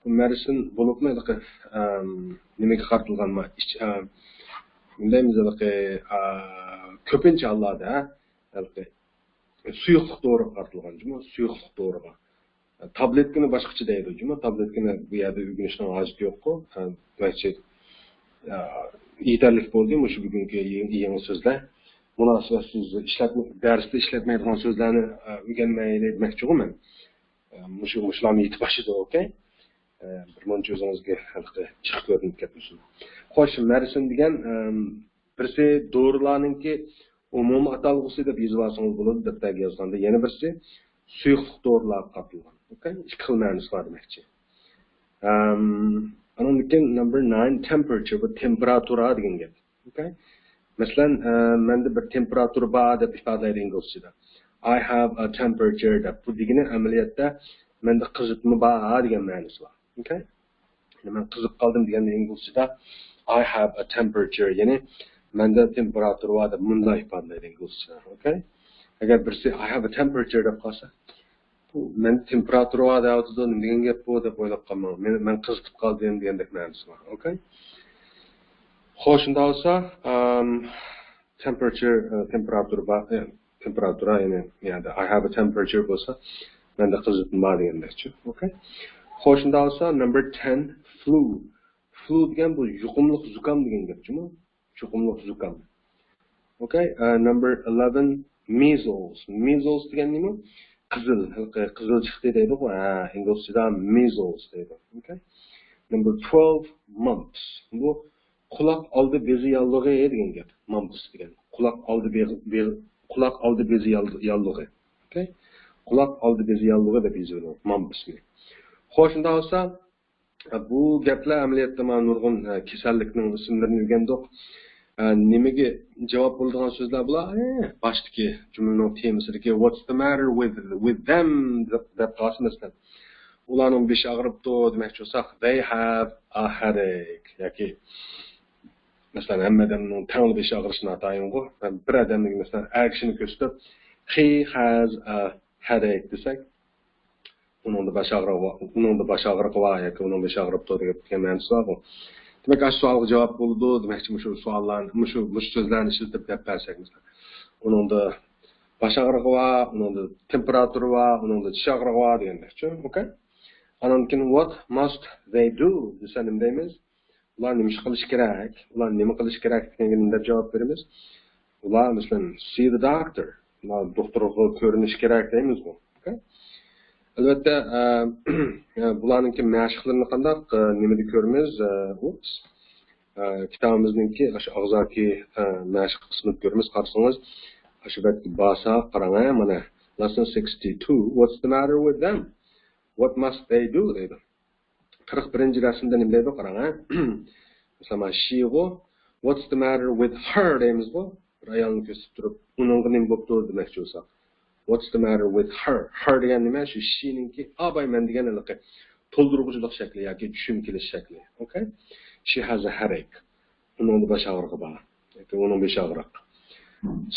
بۇ مېدىسىن بولۇپمۇ ھېلىقى، ئەم، نېمىگە قارىتىلغان؟ ما-، ئىچ-، ئەم، نېمە دەيمىز ھېلىقى، ئا، كۆپىنچە ھاللاردا ھېلىقى سۇيۇقلۇق دورىغا قارىتىلغان جۇمۇ، سۇيۇقلۇق دورىغا. تابلېتكىنى باشقىچە دەيدۇ جۇمۇ، تابلېتكىنى بۇ يەردە ئۆگىنىشنىڭ ھاجىتى يوققۇ. دېمەكچى، يېتەرلىك بولدى مۇشۇ بۈگۈنكى يېڭى، يېڭى سۆزلەر. مۇناسىۋەتسىز ئىشلەتمە-، دەرستە ئىشلەتمەيدىغان سۆزلەرنى ئۆگەنمەيلى دېمەكچىغۇ مەن. مۇشۇ، مۇشۇلارنى يېتىپ باشلىدى، ئوكەي. بىر مۇنچە ئۆزىڭىزگە ھېلىقى جىق كۆرۈنۈپ كەتمىسۇن. خوش، مېدىسىن دېگەن، بىرسى دورىلارنىڭكى ئومۇمىي ئاتالغۇسى دەپ يېزىۋالسىڭىز بولىدۇ، دەپتەرگە يازغاندا. يەنە بىرسى سۇيۇقلۇق دورىلارغا قارىتىلغان. ئوكەي؟ ئىككى خىل مەنىسى بار دېمەكچى. ئەم، ئانىڭدىن كېيىن نمبر ناين، تېمپېراتۇر، بۇ تېمپېراتۇرا دېگەن گەپ. ئوكەي؟ مەسىلەن، ئە، مەندە بىر تېمپېراتۇرا بار دەپ ئىپادىلەيدۇ ئىنگلىزچىدا. I have a temperature دەپ. بۇ دېگىنى ئەمەلىيەتتە مەندە قىزىتما بار دېگەن مەنىسى بار. ئوكەي؟ يەنى مەن قىزىپ قالدىم دېگەندە ئىنگلىزچىدا I have a temperature، يەنى مەندە تېمپېراتۇرا بار دەپ مۇنداق ئىپادىلەيدۇ ئىنگلىزچىدا. ئوكەي؟ ئەگەر بىرسى I have a temperature دەپ قالسا، بۇ مەن تېمپېراتۇرا بار دەۋاتىدۇ، نېمە دېگەن گەپ بۇ دەپ ئويلاپ قالماڭ. مەن، مەن قىزىتىپ قالدىم دېگەندەك مەنىسى بار. ئوكەي؟ خوش، شۇنداق بولسا، ئەم، تېمپېراتۇر، ئە، تېمپېراتۇرا بار، ئە، تېمپېراتۇرا، يەنى، يەنى I have a temperature بولسا، مەندە قىزىتما بار دېگەندەكچۇ. ئوكەي. خوش، شۇنداق بولسا، نمبر تەن، فلۇ. فلۇ دېگەن بۇ يۇقۇملۇق زۇكام دېگەن گەپ جۇمۇ. يۇقۇملۇق زۇكام. ئوكەي. ئە، نمبر ئېلېۋەن، مىزلز. مىزلز دېگەن نېمە؟ قىزىل، ھېلىقى قىزىل چىقتى دەيدىغۇ. ھە، ئىنگلىزچىدا مىزلز دەيدۇ. ئوكەي. نمبر تۇرۇلف، مامپس. بۇ قۇلاق ئالدى بېزى ياللۇغى دېگەن گەپ. مامپس دېگەن. قۇلاق ئالدى بېغ-، بېغ-، قۇلاق ئالدى بېزى يال-، ياللۇغى. ئوكەي؟ قۇلاق ئالدى بېزى ياللۇغى دەپ يېزىلىدۇ مامپسنى. خوش، شۇنداق بولسا، بۇ گەپلەر ئەمەلىيەتتە مانا نۇرغۇن، ئە، كېسەللىكنىڭ ئىسىملىرىنى ئۆگەندۇق. ئە، نېمىگە جاۋاب بولىدىغان سۆزلەر بۇلار؟ ئە، باشتىكى جۈملىنىڭ تېمىسىدىكى What's the matter with, with them دەپ، دەپ قالسا مەسىلەن. ئۇلارنىڭ بېشى ئاغرىپتۇ دېمەكچى بولساق، they have a headache. ياكى مەسىلەن، ھەممە ئادەمنىڭ تەڭلا بېشى ئاغرىشى ناتايىنغۇ. بىر ئادەمنىڭ مەسىلەن، ئەر كىشىنى كۆرسىتىپ، he has a headache دېسەك، ئۇنىڭدا باش ئاغرىقى بار، ئۇنىڭدا باش ئاغرىقى بار ياكى ئۇنىڭ بېشى ئاغرىپتۇ دېگەن مەنىسى بارغۇ. دېمەك، ئاشۇ سوئالغا جاۋاب بولىدۇ دېمەكچى، مۇشۇ سوئاللارنى، مۇشۇ، مۇشۇ سۆزلەرنى ئىشلىتىپ دەپ بەرسەك، مەسىلەن، ئۇنىڭدا باش ئاغرىقى بار، ئۇنىڭدا تېمپېراتۇرا بار، ئۇنىڭدا چىش ئاغرىقى بار دېگەندەكچۇ. ئوكەي. ئاندىن كېيىن، what must they do دېسە نېمە دەيمىز؟ ئۇلار نېمە ئىش قىلىشى كېرەك؟ ئۇلار نېمە قىلىشى كېرەك دېگەنگە نېمە دەپ جاۋاب بېرىمىز؟ ئۇلار، مەسىلەن، see the doctor. ئۇلار دوختۇرغا كۆرۈنۈشى كېرەك دەيمىزغۇ. ئوكەي؟ ئەلۋەتتە، ئە، بۇلارنىڭكى مەشىقلىرىنى قانداق، ئە، نېمىدە كۆرىمىز؟ ئە، ئۇپس. ئە، كىتابىمىزنىڭكى ئاشۇ ئاغزاكى، ئە، مەشىق قىسمىدا كۆرىمىز. قارىسىڭىز، ئاشۇ بەتكە بارسا، قاراڭ، ئە، مانا، lesson sixty-two. What's the matter with them? What must they do دەيدۇ. قىرىق بىرىنچى رەسىمدە نېمە دەيدۇ، قاراڭ، ھە؟ مەسىلەن، مانا شىغۇ، what's the matter with her دەيمىزغۇ؟ بىر ئايالنى كۆرسىتىپ تۇرۇپ، ئۇنىڭغا نېمە بوپتۇ دېمەكچى بولساق. What's the matter with her? Her دېگەن نېمە؟ شۇ شىنىڭكى، ئاباي مەن دېگەن ھېلىقى تولدۇرغۇچىلىق شەكلى ياكى چۈشۈم كېلىش شەكلى. ئوكەي؟ She has a headache. ئۇنىڭدا باش ئاغرىقى بار. ياكى ئۇنىڭ بېشى ئاغرىق.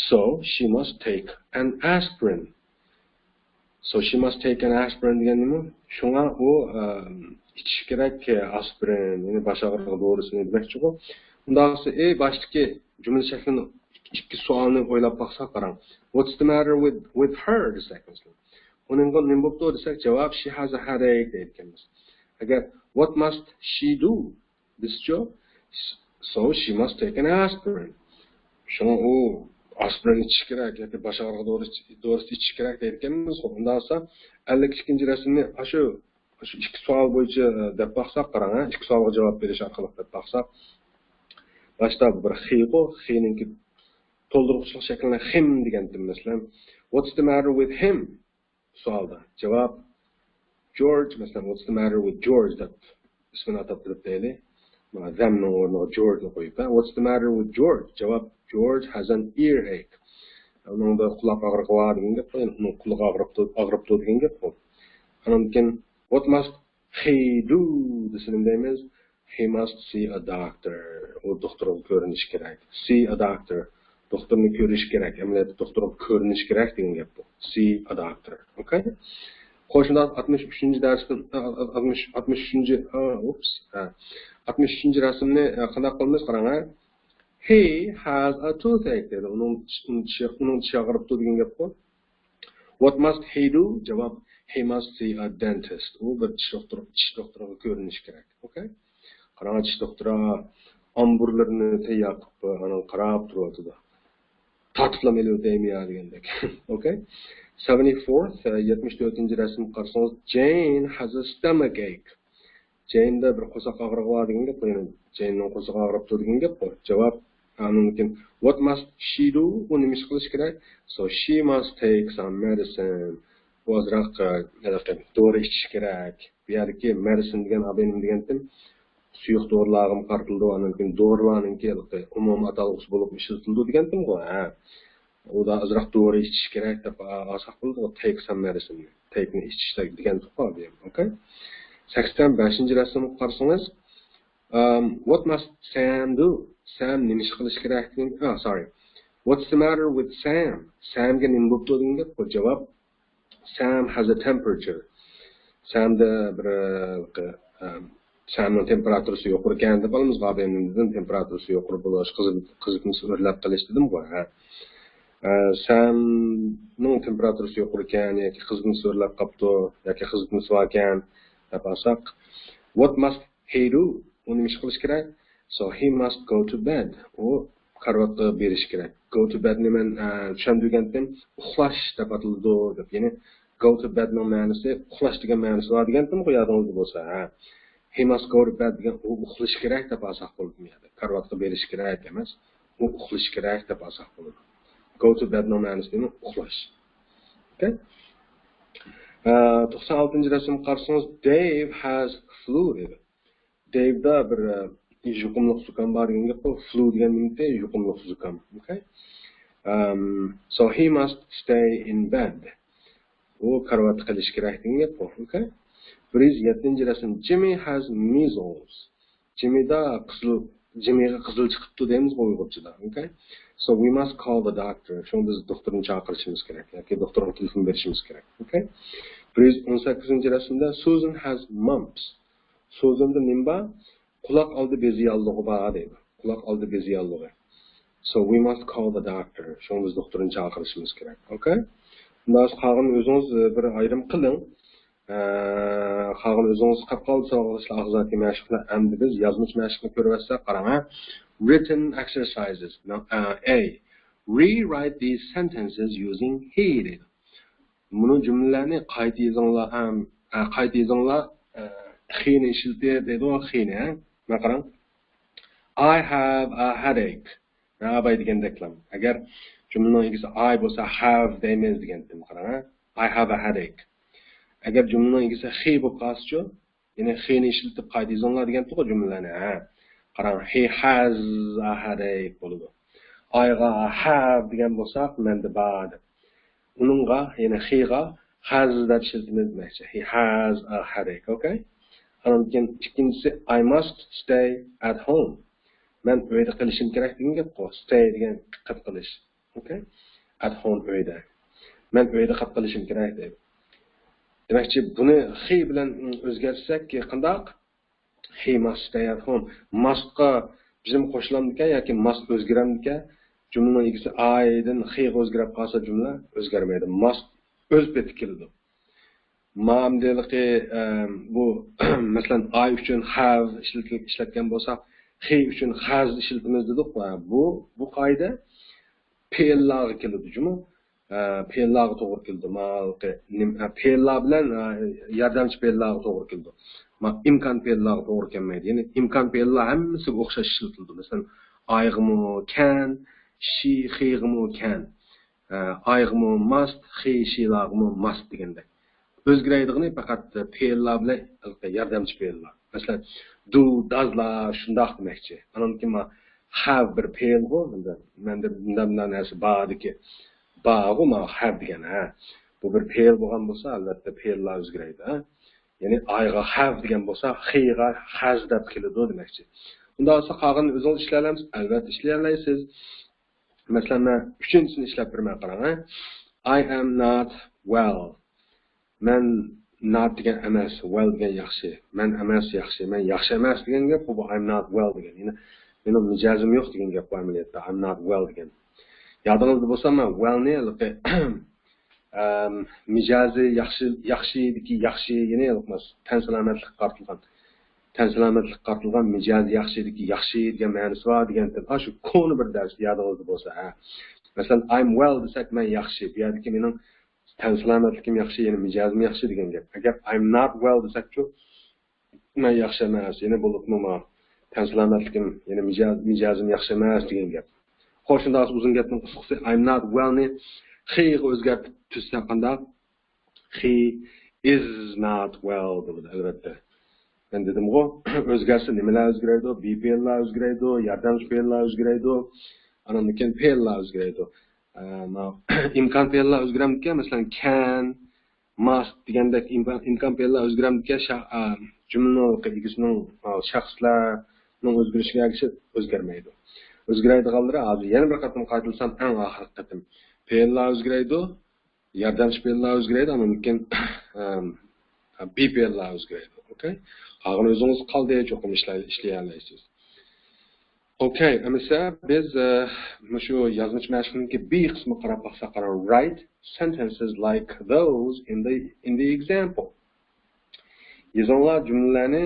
So, she must take an aspirin. So she must take an aspirin دېگەن نېمە؟ شۇڭا ئۇ، ئە، ئىچىشى كېرەك، ئاسپىرىن، يەنى باش ئاغرىقى دورىسىنى دېمەكچىغۇ. ئۇنداق بولسا، ئى، باشتىكى جۈملە شەكلىنى، ئىككى سوئالنى ئويلاپ باقساق، قاراڭ. What's the matter with, with her دېسەك، مەسىلەن. ئۇنىڭغا نېمە بوپتۇ دېسەك، جاۋاب، she has a headache دەيدىكەنمىز. ئەگەر، what must she do دېسىچۇ، so she must take an aspirin. شۇڭا ئۇ ئاسپىرىن ئىچىش كېرەك ياكى باش ئاغرىقى دورىسى، دورىسى ئىچىش كېرەك دەيدىكەنمىز. ئۇنداق بولسا، ئەللىك ئىككىنچى رەسىمنى ئاشۇ، ئاشۇ ئىككى سوئال بويىچە، ئە، دەپ باقساق، قاراڭ، ھە، ئىككى سوئالغا جاۋاب بېرىش ئارقىلىق دەپ باقساق. باشتا بۇ بىر خىغۇ، خىنىڭكى تولدۇرغۇچىلىق شەكلىنى خىم دېگەنتىم، مەسىلەن. What's the matter with him؟ سوئالدا. جاۋاب، جورج، مەسىلەن، what's the matter with George دەپ ئىسمىنى ئاتاپ بېرىپ دەيلى. themنىڭ ئورنىغا Georgeنى قويۇپ، ھە، What's the matter with George؟ جاۋاب، George has an earache. ئۇنىڭدا قۇلاق ئاغرىقى بار دېگەن گەپ، يەنى ئۇنىڭ قۇلىقى ئاغرىپتۇ، ئاغرىپتۇ دېگەن گەپ بۇ. ئاندىن كېيىن، What must he do دېسە نېمە دەيمىز؟ He must see a doctor. ئۇ دوختۇرغا كۆرۈنۈشى كېرەك. See a doctor. دوختۇرنى كۆرۈشى كېرەك. ئەمەلىيەتتە دوختۇرغا كۆرۈنۈشى كېرەك دېگەن گەپ بۇ. See a doctor. ئوكەي؟ خوش، شۇنداق ئاتمىش ئۈچىنچى دەرستىن، ئاتمىش، ئاتمىش ئۈچىنچى، ئا، ئوپس، ھە. ئاتمىش ئۈچىنچى رەسىمنى، ئە، قانداق قىلىمىز؟ قاراڭ، ھە. He has a toothache دېدى. ئۇنىڭ، ئۇنىڭ چىشى، ئۇنىڭ چىشى ئاغرىپ تۇر دېگەن گەپقۇ. What must he do؟ جاۋاب، he must see a dentist. ئۇ بىر چىش دوختۇرى، چىش دوختۇرىغا كۆرۈنۈشى كېرەك. ئوكەي؟ قاراڭ، چىش دوختۇرى ئامبۇرلىرىنى تەييار قىلىپ، ئانا قاراپ تۇرۇۋاتىدۇ. تارتىپلا ئېلىۋېتەيمۇ يا دېگەندەك. ئوكەي؟ Seventy-fourth، يەتمىش تۆتىنچى رەسىمگە قارىسىڭىز، Jane has a stomach ache. جېيندا بىر قورساق ئاغرىقى بار دېگەن گەپ، يەنى جېيننىڭ قورسىقى ئاغرىپ تۇر دېگەن گەپ بۇ. جاۋاب، ئاندىن كېيىن، What must she do؟ ئۇ نېمە ئىش قىلىش كېرەك؟ So she must take some medicine. ئۇ ئازراق، ئە، ھېلىقى دورا ئىچىش كېرەك. بۇ يەردىكى medicine دېگەن ئابىنىم دېگەنتىم، سۇيۇق دورىلارغىمۇ قارىتىلىدۇ، ئاندىن كېيىن دورىلارنىڭكى ھېلىقى ئومۇمىي ئاتالغۇسى بولۇپ ئىشلىتىلىدۇ دېگەنتىمغۇ، ھە. ئۇدا ئازراق دورا ئىچىش كېرەك دەپ ئالساق بولىدۇ، take some medicine. Take نى ئىچىش دېگەن ئوكەي؟ سەكسەن بەشىنچى رەسىمگە قارىسىڭىز، ئەم، What must Sam do? سام نېمە ئىش قىلىش كېرەك دېگەن، ئا، sorry. What's the matter with Sam? سامگە نېمە بوپتۇ دېگەن گەپ. بۇ جاۋاب، Sam has a temperature. سامدا بىر، ئە، ئەم، سامنىڭ تېمپېراتۇرىسى يۇقىرىكەن دەپ ئالىمىز، غابىيەنىڭ تېمپېراتۇرىسى يۇقىرى بولۇش، قىزىل-، قىزىتمىسى ئۆرلەپ قېلىش دېدىمغۇ، ھە. ئە، سامنىڭ تېمپېراتۇرىسى يۇقىرىكەن ياكى قىزىتمىسى ئۆرلەپ قاپتۇ ياكى قىزىتمىسى باركەن دەپ ئالساق، What must he do? ئۇ نېمە ئىش قىلىش كېرەك؟ So he must go to bed. ئۇ كارىۋاتقا بېرىش كېرەك. Go to bed نى مەن، ئە، چۈشەندۈرگەنتىم، ئۇخلاش دەپ ئاتىلىدۇ دەپ. يەنى go to bed نىڭ مەنىسى ئۇخلاش دېگەن مەنىسى بار دېگەنتىمغۇ، يادىڭىزدا بولسا، ھە. He must go to bed دېگەن ئۇ ئۇخلىشى كېرەك دەپ ئالساق بولىدۇ بۇ يەردە. كارىۋاتقا بېرىشى كېرەك ئەمەس، ئۇ ئۇخلىشى كېرەك دەپ ئالساق بولىدۇ. Go to bed نىڭ مەنىسى دېمەك ئۇخلاش. ئوكەي؟ ئە، توقسان ئالتىنچى رەسىمگە قارىسىڭىز، Dave has flu دەيدۇ. دېيۋدا بىر، ئە، يۇقۇملۇق زۇكام بار دېگەن گەپ بۇ. Flu دېگەن نېمىتى؟ يۇقۇملۇق زۇكام. ئوكەي؟ ئەم، so he must stay in bed. ئۇ كارىۋاتتا قېلىشى كېرەك دېگەن گەپ بۇ. ئوكەي؟ بىر يۈز يەتتىنچى رەسىم. Jimmy has measles. جىممىدا قىزىل، جىممىغا قىزىل چىقىپتۇ دەيمىزغۇ ئۇيغۇرچىدا. ئوكەي؟ So we must call the doctor. شۇڭا بىز دوختۇرنى چاقىرىشىمىز كېرەك ياكى دوختۇرغا تېلېفون بېرىشىمىز كېرەك. ئوكەي؟ بىر يۈز ئون سەككىزىنچى رەسىمدە، Susan has mumps. سۇزىندا نېمە بار؟ قۇلاق ئالدى بېزى ياللۇغى بار دەيدۇ. قۇلاق ئالدى بېزى ياللۇغى. So we must call the doctor. شۇڭا بىز دوختۇرنى چاقىرىشىمىز كېرەك. ئوكەي؟ ئۇنداق قالغان ئۆزىڭىز، ئە، بىر ئايرىم قىلىڭ. ئە، قالغان ئۆزىڭىز قاپ قالدى، ساۋاقداشلار، ئاغزاكى مەشىقلەر. ئەمدى بىز يازمىچە مەشىقنى كۆرۈۋەتسەك، قاراڭ، ھە. Written exercises. نە-، ئە، A. Rewrite these sentences using he دەيدۇ. مۇنۇ جۈملىلەرنى قايتا يېزىڭلار، ئەم، ئە، قايتا يېزىڭلار، ئە، خېنى ئىشلىتىپ دەيدۇ، خېنى، ھە. مانا قاراڭ. I have a headache. ھە، بايا دېگەندەكلا. ئەگەر جۈملىنىڭ ئىگىسى I بولسا have دەيمىز دېگەنتىم، قاراڭ، ھە. I have a headache. ئەگەر جۈملىنىڭ ئىگىسى he بولۇپ قالسىچۇ؟ يەنى خېنى ئىشلىتىپ قايتا يېزىڭلار دېگەنتىغۇ جۈملىلەرنى، ھە. قاراڭ، he has a headache بولىدۇ. I غا have دېگەن بولساق، مەندە بار دەپ. ئۇنىڭغا، يەنى he غا has دەپ ئىشلىتىمىز دېمەكچى. He has a headache، ئوكەي؟ ئاندىن كېيىن ئىككىنچىسى، I must stay at home. مەن ئۆيدە قېلىشىم كېرەك دېگەن گەپقۇ. Stay دېگەن قېلىپ قېلىش. ئوكەي؟ At home، ئۆيدە. مەن ئۆيدە قېلىپ قېلىشىم كېرەك دەيدۇ. دېمەكچى، بۇنى he بىلەن ئۆزگەرتسەك قانداق؟ He must stay at home. Must قا بىزمۇ قوشۇلامدىكەن ياكى must ئۆزگىرەمدىكەن؟ جۈملىنىڭ ئىگىسى I دىن he غا ئۆزگىرىپ قالسا جۈملە ئۆزگەرمەيدۇ. Must ئۆز پېتى كېلىدۇ. مانا ئەمدى ھېلىقى، ئەم، بۇ، مەسىلەن، I ئۈچۈن have ئىشلىتىل-، ئىشلەتكەن بولساق، he ئۈچۈن has ئىشلىتىمىز دېدۇق. ۋە بۇ، بۇ قائىدە پېئىللارغا كېلىدۇ جۇمۇ. ئە، پېئىللارغا توغرا كېلىدۇ. مانا ھېلىقى نېمە، ئە، پېئىللار بىلەن، ئە، ياردەمچى پېئىللارغا توغرا كېلىدۇ. مانا ئىمكان پېئىللارغا توغرا كەلمەيدۇ. يەنى ئىمكان پېئىللار ھەممىسىگە ئوخشاش ئىشلىتىلىدۇ. مەسىلەن، I غىمۇ can، she، he غىمۇ can. ئە، I غىمۇ must، he، she لارغىمۇ must دېگەندەك. ئۆزگىرەيدىغىنى پەقەت پېئىللار بىلەن ياردەمچى پېئىللار. مەسىلەن، do، does لار شۇنداق دېمەكچى. ئانان كېيىن ما have بىر پېئىلغۇ، مەندە، مەندە مۇنداق، مۇنداق نەرسە باردىكى. بارغۇ ما have دېگەن، ھە. بۇ بىر پېئىل بولغان بولسا، ئەلۋەتتە پېئىللار ئۆزگىرەيدۇ، ھە. يەنى ئايغا have دېگەن بولسا، خىغا has دەپ كېلىدۇ دېمەكچى. ئۇنداق بولسا قالغىنىنى ئۆزىڭىز ئىشلىيەلەمسىز؟ ئەلۋەتتە ئىشلىيەلەيسىز. مەسىلەن، مەن ئۈچىنچىسىنى ئىشلەپ بېرىمەن، قاراڭ، ھە. I am not well. مەن not دېگەن ئەمەس، well دېگەن ياخشى. مەن ئەمەس ياخشى، مەن ياخشى ئەمەس دېگەن گەپ بۇ، I'm not well دېگەن. يەنى مېنىڭ مىجەزىم يوق دېگەن گەپ بۇ ئەمەلىيەتتە، I'm not well دېگەن. يادىڭىزدا بولسا، مەن well نى ھېلىقى، ئەم، مىجەزى ياخشى، ياخشىدىكى ياخشى، يەنى ھېلىقى تەن سالامەتلىككە قارىتىلغان. تەن سالامەتلىككە قارىتىلغان مىجەزى ياخشىدىكى ياخشى دېگەن مەنىسى بار دېگەنتىم. ئاشۇ كونا بىر دەرس يادىڭىزدا بولسا، ھە. مەسىلەن، I'm well دېسەك، مەن ياخشى. بۇ يەردىكى مېنىڭ تەن سالامەتلىكىم ياخشى، يەنى مىجەزىم ياخشى دېگەن گەپ. ئەگەر I'm not well دېسەكچۇ، مەن ياخشى ئەمەس، يەنە بولۇپمۇ ما تەن سالامەتلىكىم، يەنە مىجەز-، مىجەزىم ياخشى ئەمەس دېگەن گەپ. خوش، شۇنداق ئۇزۇن گەپنىڭ قىسقىسى، I'm not well نى خىغا ئۆزگەرتىپ تۈزسەك قانداق؟ He is not well بولىدۇ، ئەلۋەتتە. مەن دېدىمغۇ، ئۆزگەرسە نېمىلەر ئۆزگىرەيدۇ؟ بى پېئىللار ئۆزگىرەيدۇ، ياردەمچى پېئىللار ئۆزگىرەيدۇ. ئانىڭدىن كېيىن پېئىللار ئۆزگىرەيدۇ. ئە، ما-، ئىمكان پېئىللار ئۆزگىرەمدىكەن، مەسىلەن، can، must دېگەندەك ئىمكان، ئىمكان پېئىللار ئۆزگىرەمدىكەن، شا-، ئە، جۈملىنىڭ ئىگىسىنىڭ، ئە، شەخسلەرنىڭ ئۆزگىرىشىگە ئەگىشىپ ئۆزگەرمەيدۇ. ئۆزگىرەيدىغانلىرى ھازىر يەنە بىر قېتىم قايتىلىسام، ئەڭ ئاخىرقى قېتىم. پېئىللار ئۆزگىرەيدۇ، ياردەمچى پېئىللار ئۆزگىرەيدۇ، ئاندىن كېيىن، ئەم، بى پېئىللار ئۆزگىرەيدۇ. ئوكەي؟ قالغىنى ئۆزىڭىز قالدى، چوقۇم ئىشلەي-، ئىشلىيەلەيسىز. ئوكەي، ئەمىسە بىز، ئە، مۇشۇ يازمىچە مەشىقنىڭكى بى قىسمىغا قاراپ باقساق، قاراڭ. Write sentences like those in the, in the example. يېزىڭلار جۈملىلەرنى،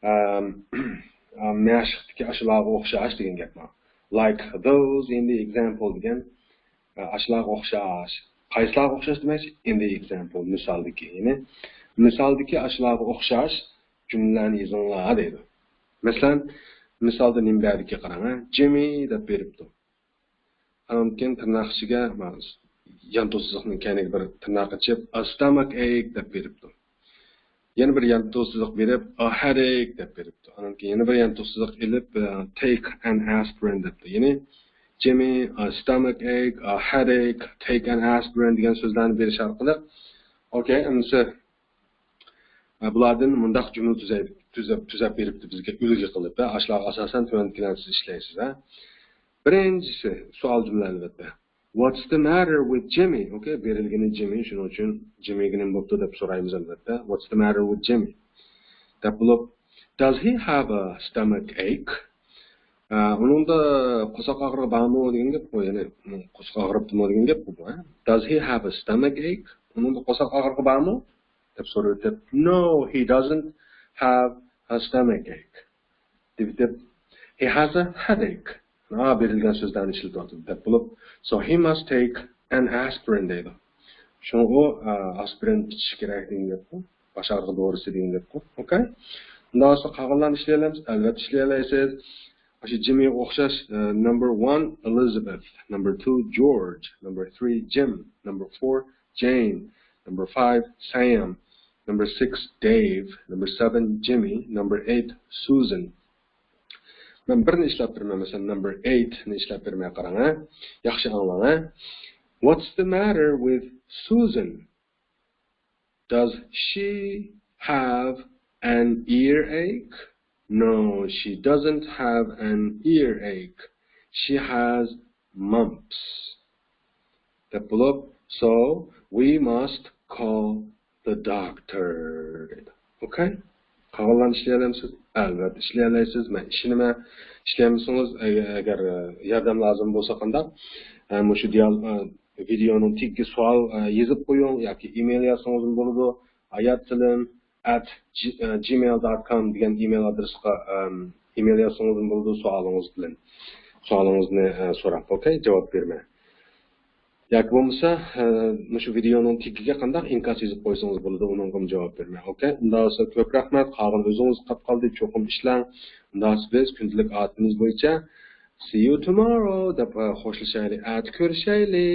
ئەم، مەشىقتىكى ئاشۇلارغا ئوخشاش دېگەن گەپ بار. Like those in the example دېگەن، ئە، ئاشۇلارغا ئوخشاش. قايسىلارغا ئوخشاش دېمەكچى؟ In the example، مىسالدىكى. يەنى مىسالدىكى ئاشۇلارغا ئوخشاش جۈملىلەرنى يېزىڭلار دەيدۇ. مەسىلەن، مىسالدا نېمە بەردىكى قاراڭ، ھە؟ جىممى دەپ بېرىپتۇ. ئاندىن كېيىن تىرناق ئىچىگە، ما-، يانتۇ سىزىقنىڭ كەينىگە بىر تىرناق ئېچىپ، a stomach ache دەپ بېرىپتۇ. يەنە بىر يانتۇ سىزىق بېرىپ، a headache دەپ بېرىپتۇ. ئاندىن كېيىن يەنە بىر يانتۇ سىزىق ئېلىپ، ئە، take an aspirin دەپتۇ. يەنى جىممى، a stomach ache، a headache، take an aspirin دېگەن سۆزلەرنى بېرىش ئارقىلىق، ئوكەي، ئەمدىسە، ئە، بۇلاردىن مۇنداق جۈملە تۈزەي-، تۈزەپ، تۈزەپ بېرىپتۇ بىزگە ئۈلگە قىلىپ، ھە. ئاشۇلارغا ئاساسەن تۆۋەندىكىلەرنى سىز ئىشلەيسىز، ھە. بىرىنچىسى، سوئال جۈملە، ئەلۋەتتە. What's the matter with Jimmy؟ ئوكەي، بېرىلگىنى جىممى، شۇنىڭ ئۈچۈن جىممىگە نېمە بوپتۇ دەپ سورايمىز، ئەلۋەتتە. What's the matter with Jimmy؟ دەپ بولۇپ، Does he have a stomach ache؟ ئە، ئۇنىڭدا قورساق ئاغرىقى بارمۇ دېگەن گەپ بۇ، يەنى، قورساق ئاغرىپتىمۇ دېگەن گەپ بۇ، ھە. Does he have a stomach ache؟ ئۇنىڭدا قورساق ئاغرىقى بارمۇ؟ دەپ سورىۋېتىپ، No, he doesn't have a stomach ache. دەپ، He has a headache. ھا، بېرىلگەن سۆزلەرنى ئىشلىتىۋاتىدۇ دەپ بولۇپ، So he must take an aspirin دەيدۇ. شۇڭا ئۇ، ئا، ئاسپىرىن ئىچىشى كېرەك دېگەن گەپقۇ. باش ئاغرىق دورىسى دېگەن گەپقۇ. ئوكەي؟ ئۇنداق بولسا قالغانلارنى ئىشلىيەلەمسىز؟ ئەلۋەتتە ئىشلىيەلەيسىز. ئاشۇ جىممىغا ئوخشاش، ئە، number one Elizabeth, number two George, number three Jim, number four Jane, number five Sam, number six Dave, number seven Jimmy, number eight Susan. مەن بىرنى ئىشلەپ بېرىمەن، مەسىلەن، number eight نى ئىشلەپ بېرىمەن، قاراڭ، ھە؟ ياخشى ئاڭلاڭ، ھە؟ What's the matter with Susan? Does she have an earache? No, she doesn't have an earache. She has mumps. دەپ بولۇپ، So we must call the doctor دەيدۇ. ئوكەي؟ قالغانلارنى ئىشلىيەلەمسىز؟ ئەلۋەتتە ئىشلىيەلەيسىز. مەن ئىشىنىمەن. ئىشلىيەلمىسىڭىز، ئەگەر، ئەگەر، ئە، ياردەم لازىم بولسا قانداق؟ ئە، مۇشۇ دىيال-، ئە، ۋىدېئونىڭ تېگىگە سوئال، ئە، يېزىپ قويۇڭ ياكى ئىمېيل يازسىڭىزمۇ بولىدۇ. ھايات تىلىم at gmail dot com دېگەن ئىمېيل ئادرېسقا، ئەم، ئىمېيل يازسىڭىزمۇ بولىدۇ، سوئالىڭىز بىلەن. سوئالىڭىزنى، ئە، سوراپ، ئوكەي، جاۋاب بېرىمەن. ياكى بولمىسا، ئە، مۇشۇ ۋىدېئونىڭ تېگىگە قانداق ئىنكاس يېزىپ قويسىڭىز بولىدۇ، ئۇنىڭغىمۇ جاۋاب بېرىمەن. ئوكەي، ئۇنداق بولسا كۆپ رەھمەت، قالغىنى ئۆزىڭىزگە قاپ قالدى، چوقۇم ئىشلەڭ. ئۇنداق بولسا بىز كۈندىلىك ئادىتىمىز بويىچە see you tomorrow دەپ، ئە، خوشلىشايلى، ئەتە كۆرۈشەيلى.